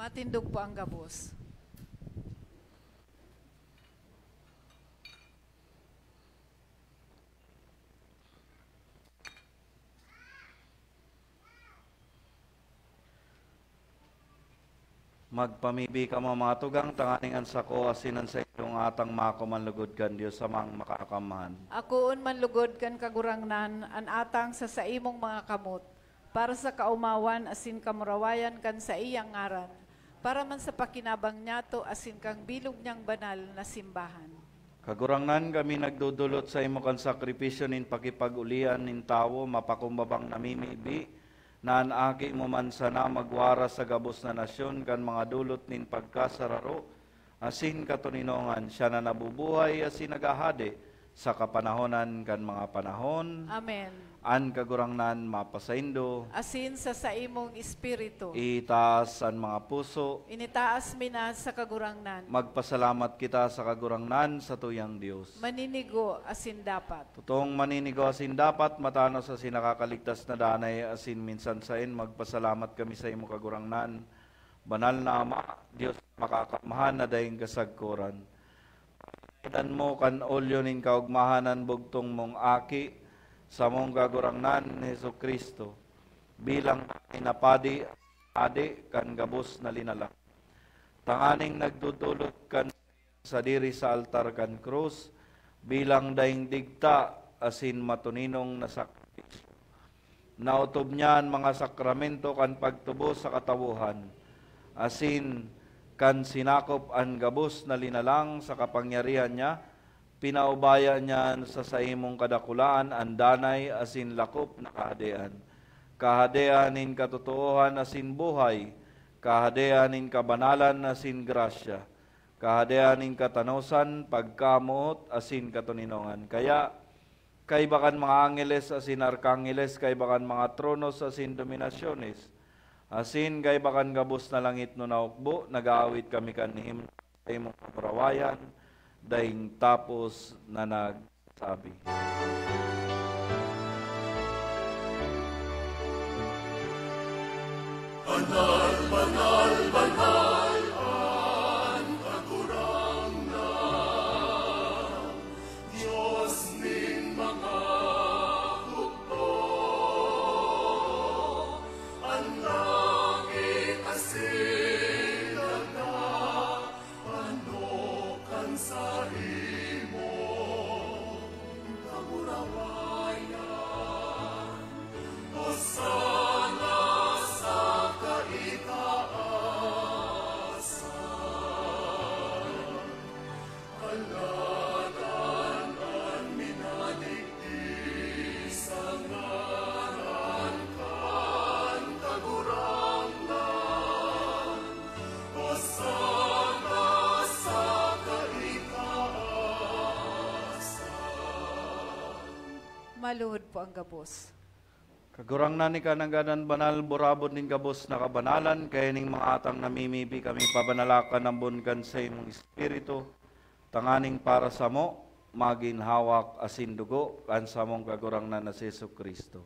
Matindog po ang gabos. Magpamibi kamo, mga tugang, tanganing an sako asin an saindong atang makua man lugod kan Dios Amang Makakamhan. Akoon man lugod kan Kagurangnan an atang sa saimong mga kamot, para sa kaomawan asin kamurawayan kan saiyang ngaran, para man sa pakinabang niyato asin kan bilog niyang banal na simbahan. Kagurangnan, kami nagdodolot saimo kan sakripisyo nin pakipag-olian nin tawo, mapakumbabang namimibi, na an Aki mo man sana magwaras sa gabos na nasyon kan mga dolot nin pagkasararo asin katoninongan, siya na nabubuhay asin naghahade sa kapanahonan kan mga panahon. Amen. An Kagurangnan mapasaindo. Asin sa saimong espiritu. Itaas an mga puso. Initaas mi na sa Kagurangnan. Magpasalamat kita sa Kagurangnan, sa tuyang Dios. Maninigo asin dapat. Totoong maninigo asin dapat, matanos asin nakakaligtas na danay, asin minsan saen magpasalamat kami sa imo, Kagurangnan. Banal na Ama, Dios na makakamhan na daing kasagkoran. Pinadan mo kan olyo nin kaogmahan an bugtong mong Aki, samong Kagurangnan, Jesu-Cristo, bilang na padi, adi kan gabos na linalang. Tanganing nagdudulot kan sadiri sa altar kan krus, bilang daing digta asin matuninong na sakripisyo. Naotob niya an mga sakramento kan pagtubos sa katawohan, asin kan sinakop an gabos na linalang sa kapangyarihan niya, pinaubaya niya sa saimong kadakulaan an danay asin lakop na kahadean, kahadean nin katotoohan asin buhay, kahadean nin kabanalan asin grasya, kahadean nin katanosan, pagkamoot asin katoninongan. Kaya, kaiba kan mga angeles asin arkangeles, kaiba kan mga tronos asin dominasyones, asin kaiba kan gabos na langitnon na hukbo, nag-aawit kami kan himno sa imong kamurawayan, daing tapos na nagsasabi, "Banal, banal, banal an Kagurangnan, Dios nin mga hukbo. An langit asin daga ano kan saimong kamurawayan. Hosana sa kaitaasan. Alagad an minadigdi sa ngaran kan Kagurangnan, Hosana sa kaitaasan." Maluhod po ang gabos. Kagurangnan, ika nanggad an banal, burabod nin gabos na kabanalan, kaya ning mga atang namimibi kami pabanalakan ambon kan saimong Espiritu, tanganing para samo, magin hawak asin dugo kan samong Kagurangnan na si Jesu-Cristo.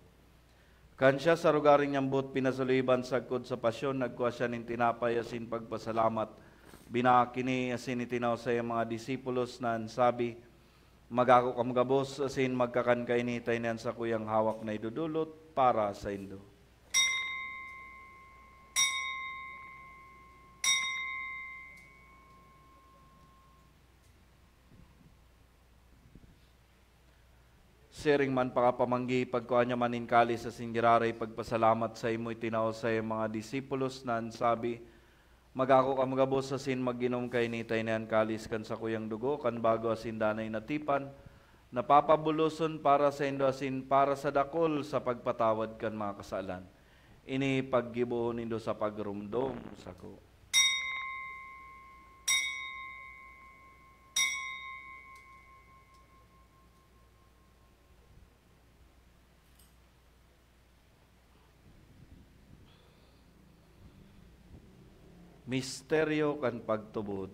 Kan siya sa rogaring niyambot pinasuliban sagkod sa pasyon, nagkua siya nin tinapay asin pagpasalamat, binaak ini asin itinaw sa iyang mga disipulos na an sabi, "Magako kamo gabos asin magkakan kaini ta ini an sakuyang hawak na idodolot para saindo." Siring man pakapamanggi, pagkua niya man nin kalis asin giraray pagpasalamat saimo, itinao sa iyang mga disipulos na an sabi, "Magako kamo gabos asin mag-inom kaini ta ini an kalis kan sakuyang dugo kan bago asin danay na tipan, na papabuloson para saindo asin para sa dakul sa pagpatawad kan mga kasalan. Ini paggibohon nindo sa pagromdom sako." Misteryo kan pagtubod.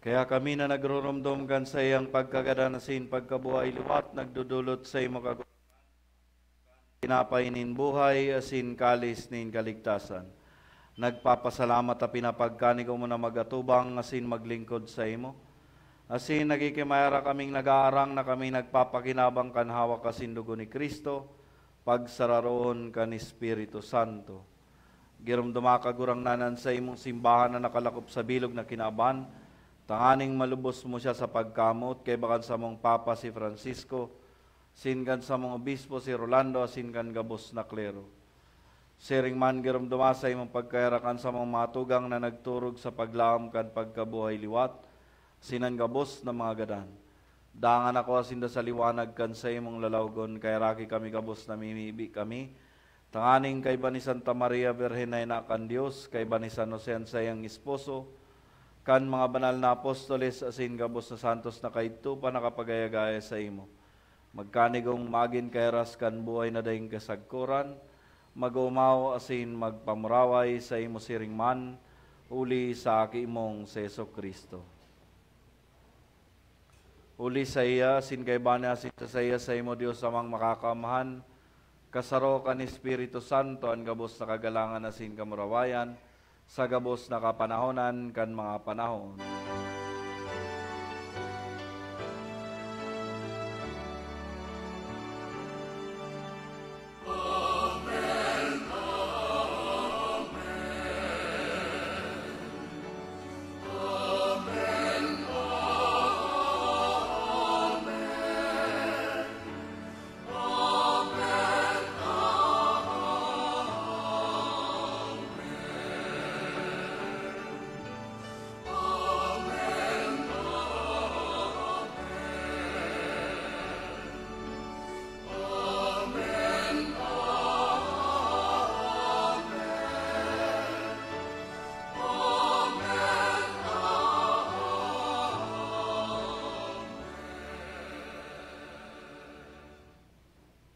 Kaya kami na nagruromdom kan saiyang pagkagadan asin pagkabuhay liwat, nagdodolot saimo, Kagurangnan, tinapay nin buhay asin kalis nin kaligtasan. Nagpapasalamat ta pinapagkanigo mo na mag-atubang asin maglingkod saimo. Asin nagkikimayara kaming nag-aarang na kami nagpapakinabang kan hawak asin dugo ni Cristo, pagsararoon kan Espiritu Santo. Giromdoma, Kagurangnan, an saimong simbahan na nakalakop sa bilog na kinaban, tanganing malubos mo siya sa pagkamoot, kaiba kan samong Papa si Francisco, asin kan samong Obispo si Rolando, asin kan gabos na klero. Siring man, giromdoma sa imong pagkaherak an samong mga tugang na nagturog sa paglaom kan pagkabuhay liwat, asin an gabos na mga gadan. Dangan ako asin da sa liwanag kan saimong lalawgon, kaheraki kami gabos, namimibi kami, tanganing kaiba ni Santa Maria, Birhen na ina kan Dios, kaiba ni San Jose, an saiyang esposo, kan mga banal na apostoles, asin gabos na santos na kaidto pa nakapagaya-gaya saimo. Magkanigong magin kahiras kan buhay na daing kasagkoran, mag-oomaw asin magpamuraway saimo siring man, huli sa Aki mong si Jesu-Cristo. Huli saiya, asin kaiba niya, asin sa saiya, saimo, Dios Amang Makakaamahan, kasaro kan Espiritu Santo, an gabos na kagalangan asin kamurawayan, sa gabos na kapanahonan kan mga panahon.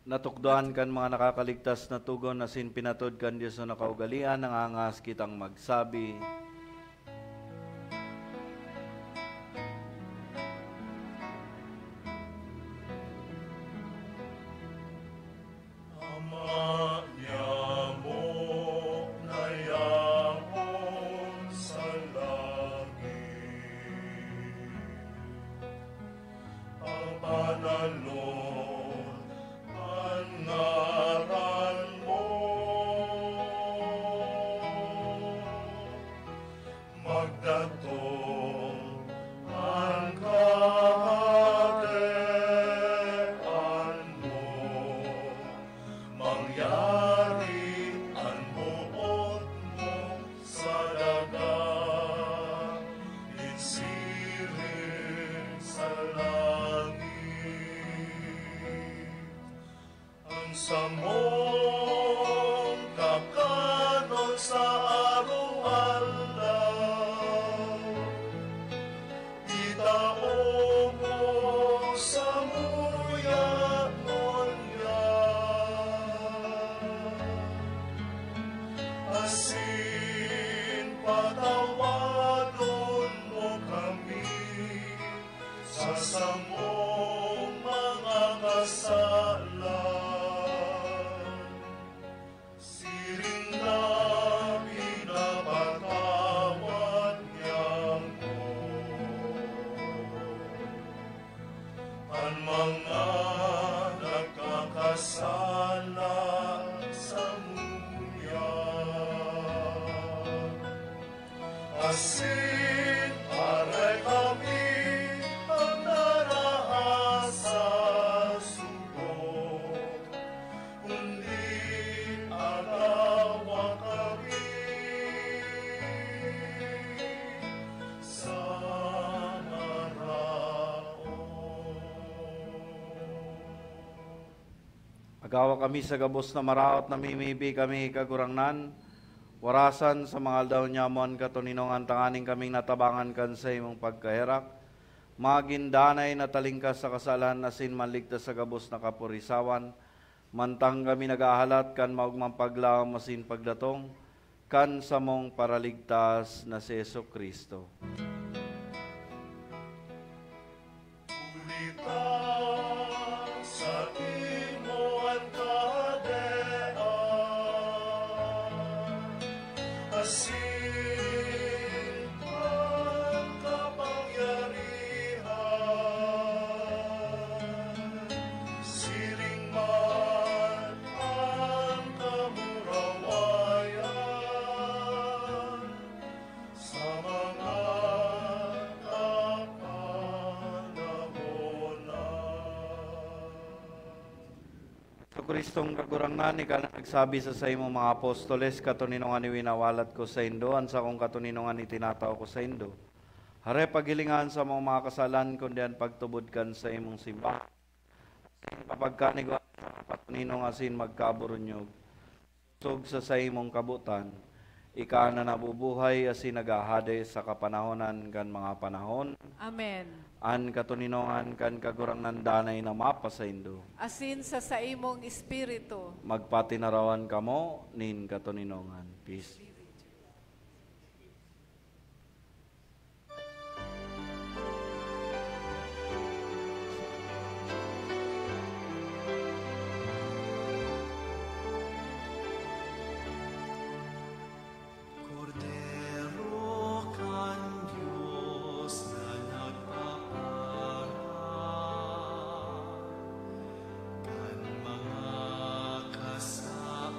Natukdoan kan mga nakakaligtas na togon asin pinatod kan Dios na kaugalean, nangangahas kitang magsabi, Ama niamo na yapon sa langit, pabanalon an ngaran mo. Magdatong an kahadean mo, mangyari an boot mo sa daga, nin siring sa langit. An samong kakanon sa araw-araw, itao mo samuya ngunyan, asin patawadon mo kami sa samong mga kasalan, siring na pinapatawad niamo an mga nagkakasala samuya. Asin aray kami an narahas sa sugod, kundi agawa kami sa maraot. Agawa kami sa gabos na maraot, namimibi kami, Kagurangnan. Warasan sa mga aldaw niamo an katoninongan, tanganing kaming natabangan kan saimong pagkaherak, magin danay na talingkas sa kasalan asin manligtas sa gabos na kapurisawan, mantang kami naghahalat kan maogmang paglaom asin pagdatong kan samong Paraligtas na si Jesu-Cristo. Huli ta saimo an kahadean, asin an kapangyarihan, siring man an kamurawayan, Kristong Kagurangnan, ika na nagsabi sa saimong mga apostoles, "Katoninongan iwinawalat ko saindo, an sakong katoninongan itinatao ko saindo." Hare paghilinga an samong mga kasalan, kundi an pagtubod kan saimong simbahan. Asin papagkanigwa sa mga patoninong asin magkaburunyog. Sog sa saimong kabotan, ika na nabubuhay asin naghahade sa kapanahonan kan mga panahon. Amen. An katoninongan kan Kagurangnan danay na mapasaindo. Asin sa saimong espiritu. Magpatinarawan kamo nin katoninongan. Peace. Kordero kan Dios na nagpapara kan mga kasalan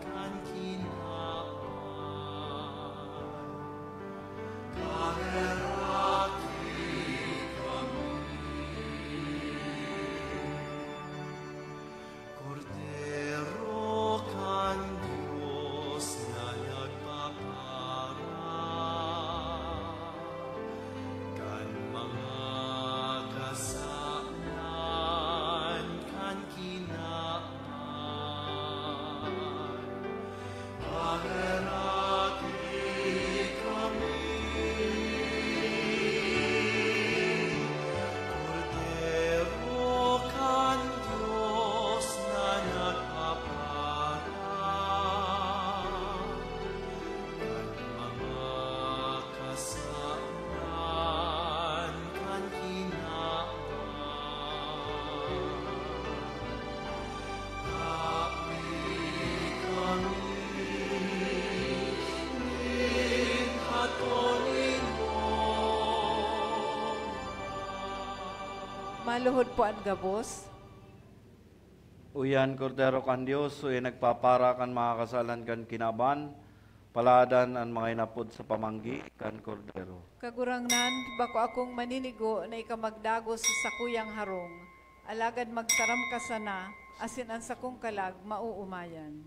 kan kinaban. Kordero kan Dios na nagpapara kan mga kasalan kan kinaban. Paheraki kami, Kordero kan Dios na nagpapara kan mga kasalan kan kinaban. Hapi kami nin katoninongan. Maluhod po an gabos. Uya an Kordero kan Dios, uya nagpapara kan mga kasalan kan kinaban, paladan an mga inapod sa pamanggi kan Kordero. Kagurangnan, bako akong maninigo na ika magdagos sa sakuyang harong, alagad magtaram ka sana, asin an sakong kalag maoomayan.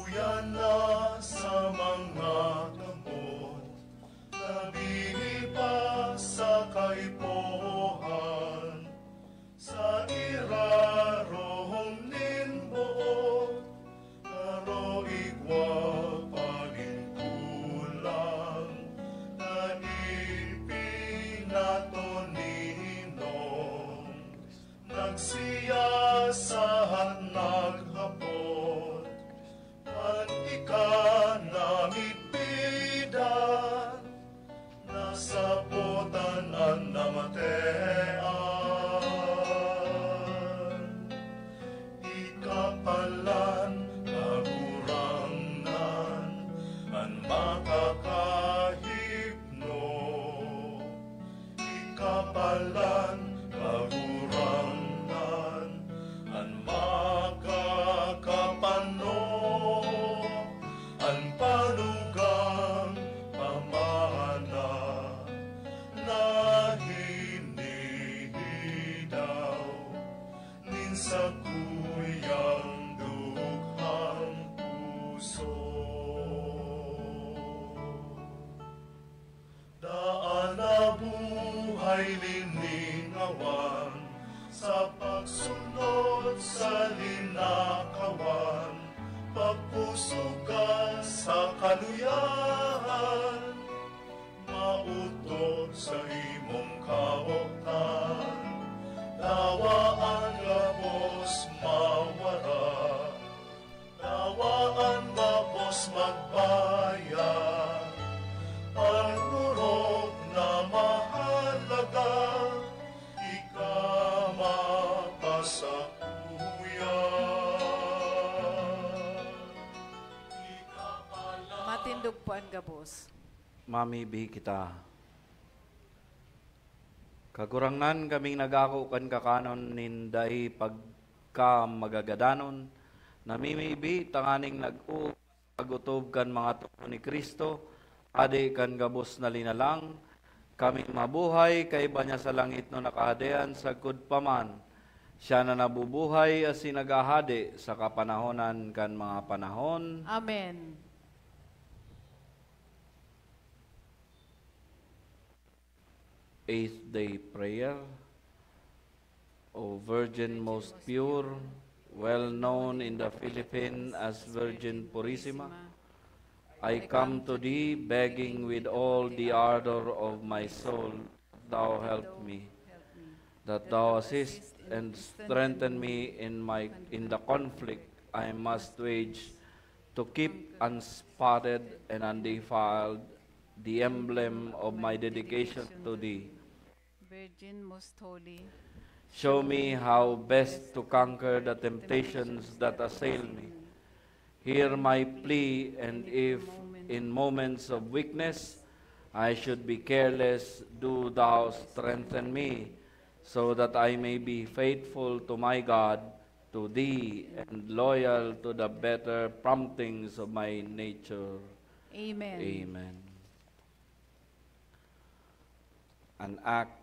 Uya na sa mga kamot, tabihi pa sa kaipuhan, sa irarom nin boot, karo igwa pa nin tulang na ipinatoninong. Nagsiyasahan, naghapot, an ika na midbidan, nasabotan an namatean. Ika palan, Kagurangnan, an makakahipno. Ika palan, Kagurangnan, an makakapano, an panugang pamana na hinihidaw nin sakuyang dukhang puso. Daan na buhay liningawan, sa pagsunod sa linakawan, pagpusog ka sa kaluyahan, maotob sa imong kabotan, dawa an gabos mawara. Dawa an gabos magbayad, an orog na mahalaga, Tindog po an gabos. Mamibi kita. Kagurangnan, kaming nagako kan kakanon nin dai pagkamagagadanon, namimibi tanganing nag-o-, pag-otob kan mga tugon ni Cristo, Hade kan gabos na linalang, kami mabuhay kaiba niya sa langit no nakahadean sagkod pa man. Siya na nabubuhay asin naghahade sa kapanahonan kan mga panahon. Amen. Eighth Day Prayer. O Virgin most pure, well known in the Philippines as Virgin Purissima, I come to thee begging with all the ardor of my soul that thou help me, that thou assist and strengthen me in my, in the conflict I must wage to keep unspotted and undefiled the emblem of my dedication to thee. Virgin most holy. Show me how best to conquer the temptations that assail me. Hear my plea, and if in moments of weakness I should be careless, do thou strengthen me, so that I may be faithful to my God, to thee, and loyal to the better promptings of my nature. Amen. Amen. An act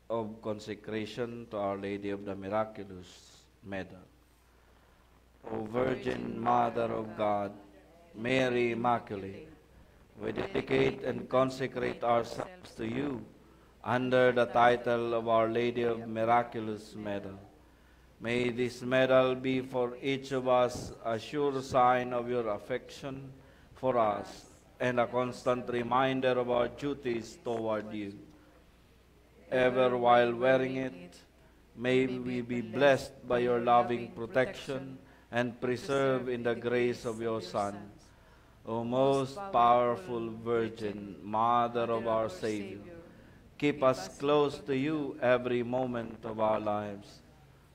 of consecration to Our Lady of the Miraculous Medal. O Virgin Mother of God, Mary Immaculate, we dedicate and consecrate ourselves to you under the title of Our Lady of Miraculous Medal. May this medal be for each of us a sure sign of your affection for us and a constant reminder of our duties toward you. Ever while wearing it, may we be blessed by your loving protection and preserved in the grace of your Son. O most powerful Virgin, Mother of our Savior, keep us close to you every moment of our lives.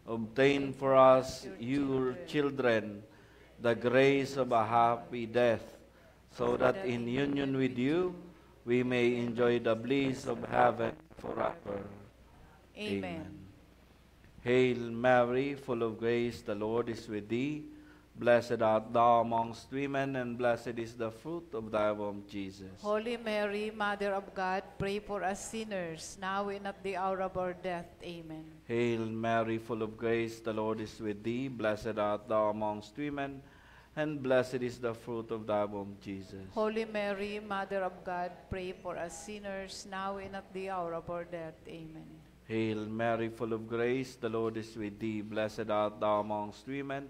Obtain for us, your children, the grace of a happy death, so that in union with you, we may enjoy the bliss of heaven forever. Amen. Amen. Hail Mary, full of grace, the Lord is with thee. Blessed art thou amongst women, and blessed is the fruit of thy womb, Jesus. Holy Mary, Mother of God, pray for us sinners, now and at the hour of our death. Amen. Hail Mary, full of grace, the Lord is with thee. Blessed art thou amongst women, and blessed is the fruit of thy womb, Jesus. Holy Mary, Mother of God, pray for us sinners, now and at the hour of our death. Amen. Hail Mary, full of grace, the Lord is with thee. Blessed art thou amongst women,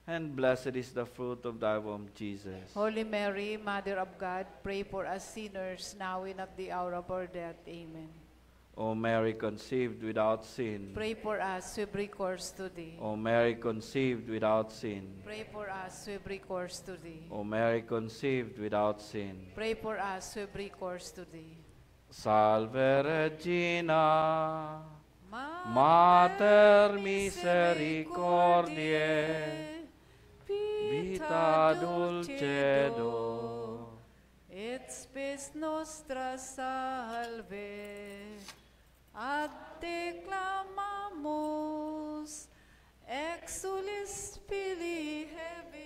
and blessed is the fruit of thy womb, Jesus. Holy Mary, Mother of God, pray for us sinners, now and at the hour of our death. Amen. O Mary conceived without sin. Pray for us who have recourse to thee. O Mary conceived without sin. Pray for us who have recourse to thee. O Mary conceived without sin. Pray for us who have recourse to thee. Salve Regina, Mater misericordiae, vita dulcedo, et spes nostra salve. Ad te clamamus, exsules filii Hevae.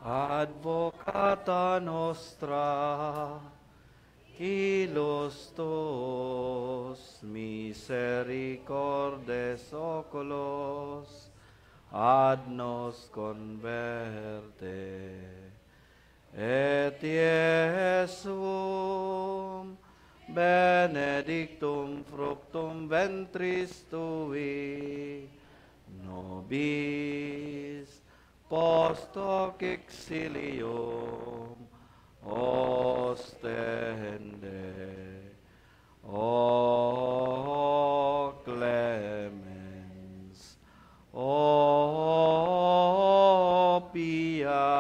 Advocata nostra, qui lustus misericordes oculos ad nos converte, et Iesum benedictum fructum ventris tui, nobis post hoc exilium ostende. O clemens, o pia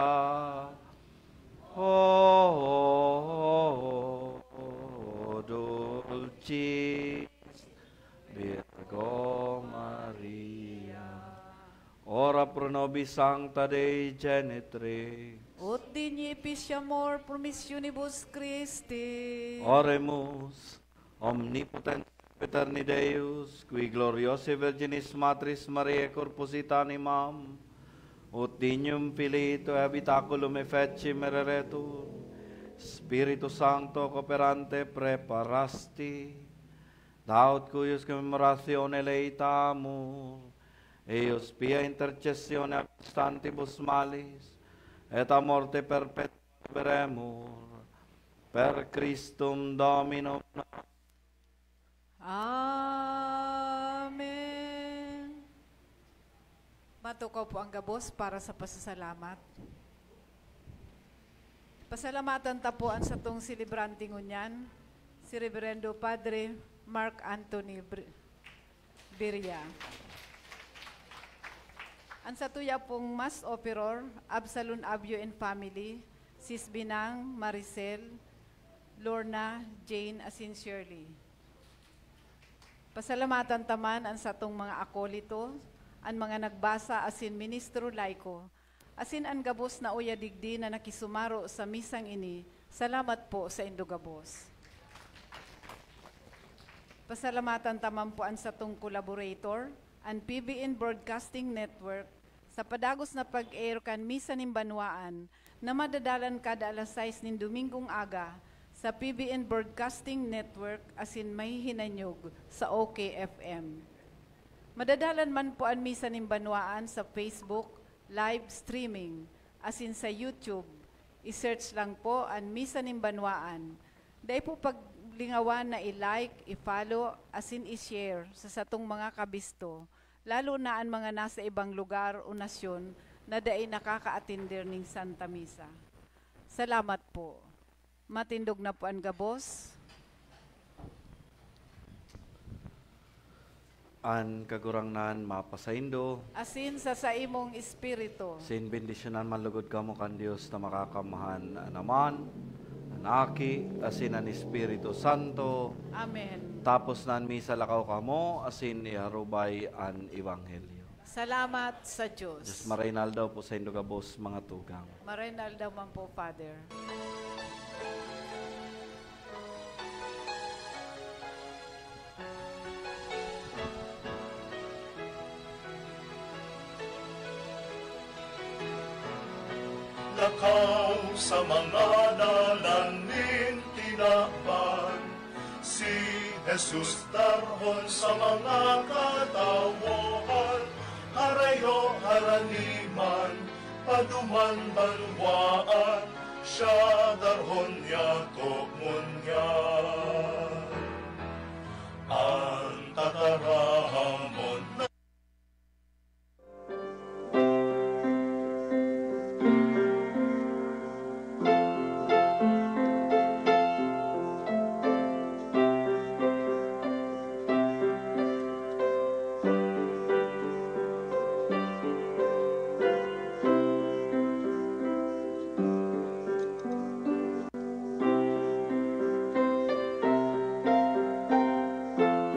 Ora pro nobis, Sancta Dei Genitrix. Ut digni efficiamur promissionibus Christi. Oremus. Omnipotens Eterni Deus, qui gloriose Virginis Matris Mariae corpus et animam, ut dignum Filii tuae habitaculum efficem ereretur, Spiritu Sancto cooperante praeparasti, daut cuius commemorationem eleitamus, eius pia intercessione ab instantibus malis, et a morte perpetua liberemur, per Christum Dominum. Amen. Matukaw po ang gabos para sa pasasalamat. Pasalamatan ta po an satong selebrante ngunyan, si Reverendo Padre Mark Anthony Br-, Biria. An satuya pong Mass Offeror, Absalon Abyo and family, Sis Binang, Maricel, Lorna, Jane, asin Shirley. Pasalamatan ta man an satong mga akolito, an mga nagbasa asin ministro laiko, asin an gabos na uya digdi na nakisumaro sa misang ini. Salamat po saindo gabos. Pasalamatan ta man po an satong collaborator, an P B N Broadcasting Network, sa padagos na pag-air kan Misa nin Banwaan na madadalan kada alas sais nin Domingong aga sa P B N Broadcasting Network asin mahihinanyog sa O K F M. Madadalan man po an Misa nin Banwaan sa Facebook live streaming asin sa YouTube. I-search lang po an Misa nin Banwaan. Dai po paglingawan na i-like, i-follow, asin i-share sa satong mga kabisto, lalo na an mga nasa ibang lugar o nasyon na dai nakakaatender nin Santa Misa. Salamat po. Matindog na po an gabos. An Kagurangnan mapasaindo. Asin sa saimong espiritu. Sin bendisyonan man lugod kamo kan Dios na Makakamhan, an Ama, an Aki, asin an Espiritu Santo. Amen. Tapos na an misa, lakaw kamo, asin iharubay an ebanghelyo. Salamat sa Diyos. Diyos, maray na aldaw po saindo gabos, mga tugang. Maray na aldaw man po, Father. Lakaw sa mga dalan nin tinaban, si Jesus darhon sa mga katawohan, harayo, harani man, paduman, banwaan, siya darhon niya, togon niya. An tataramon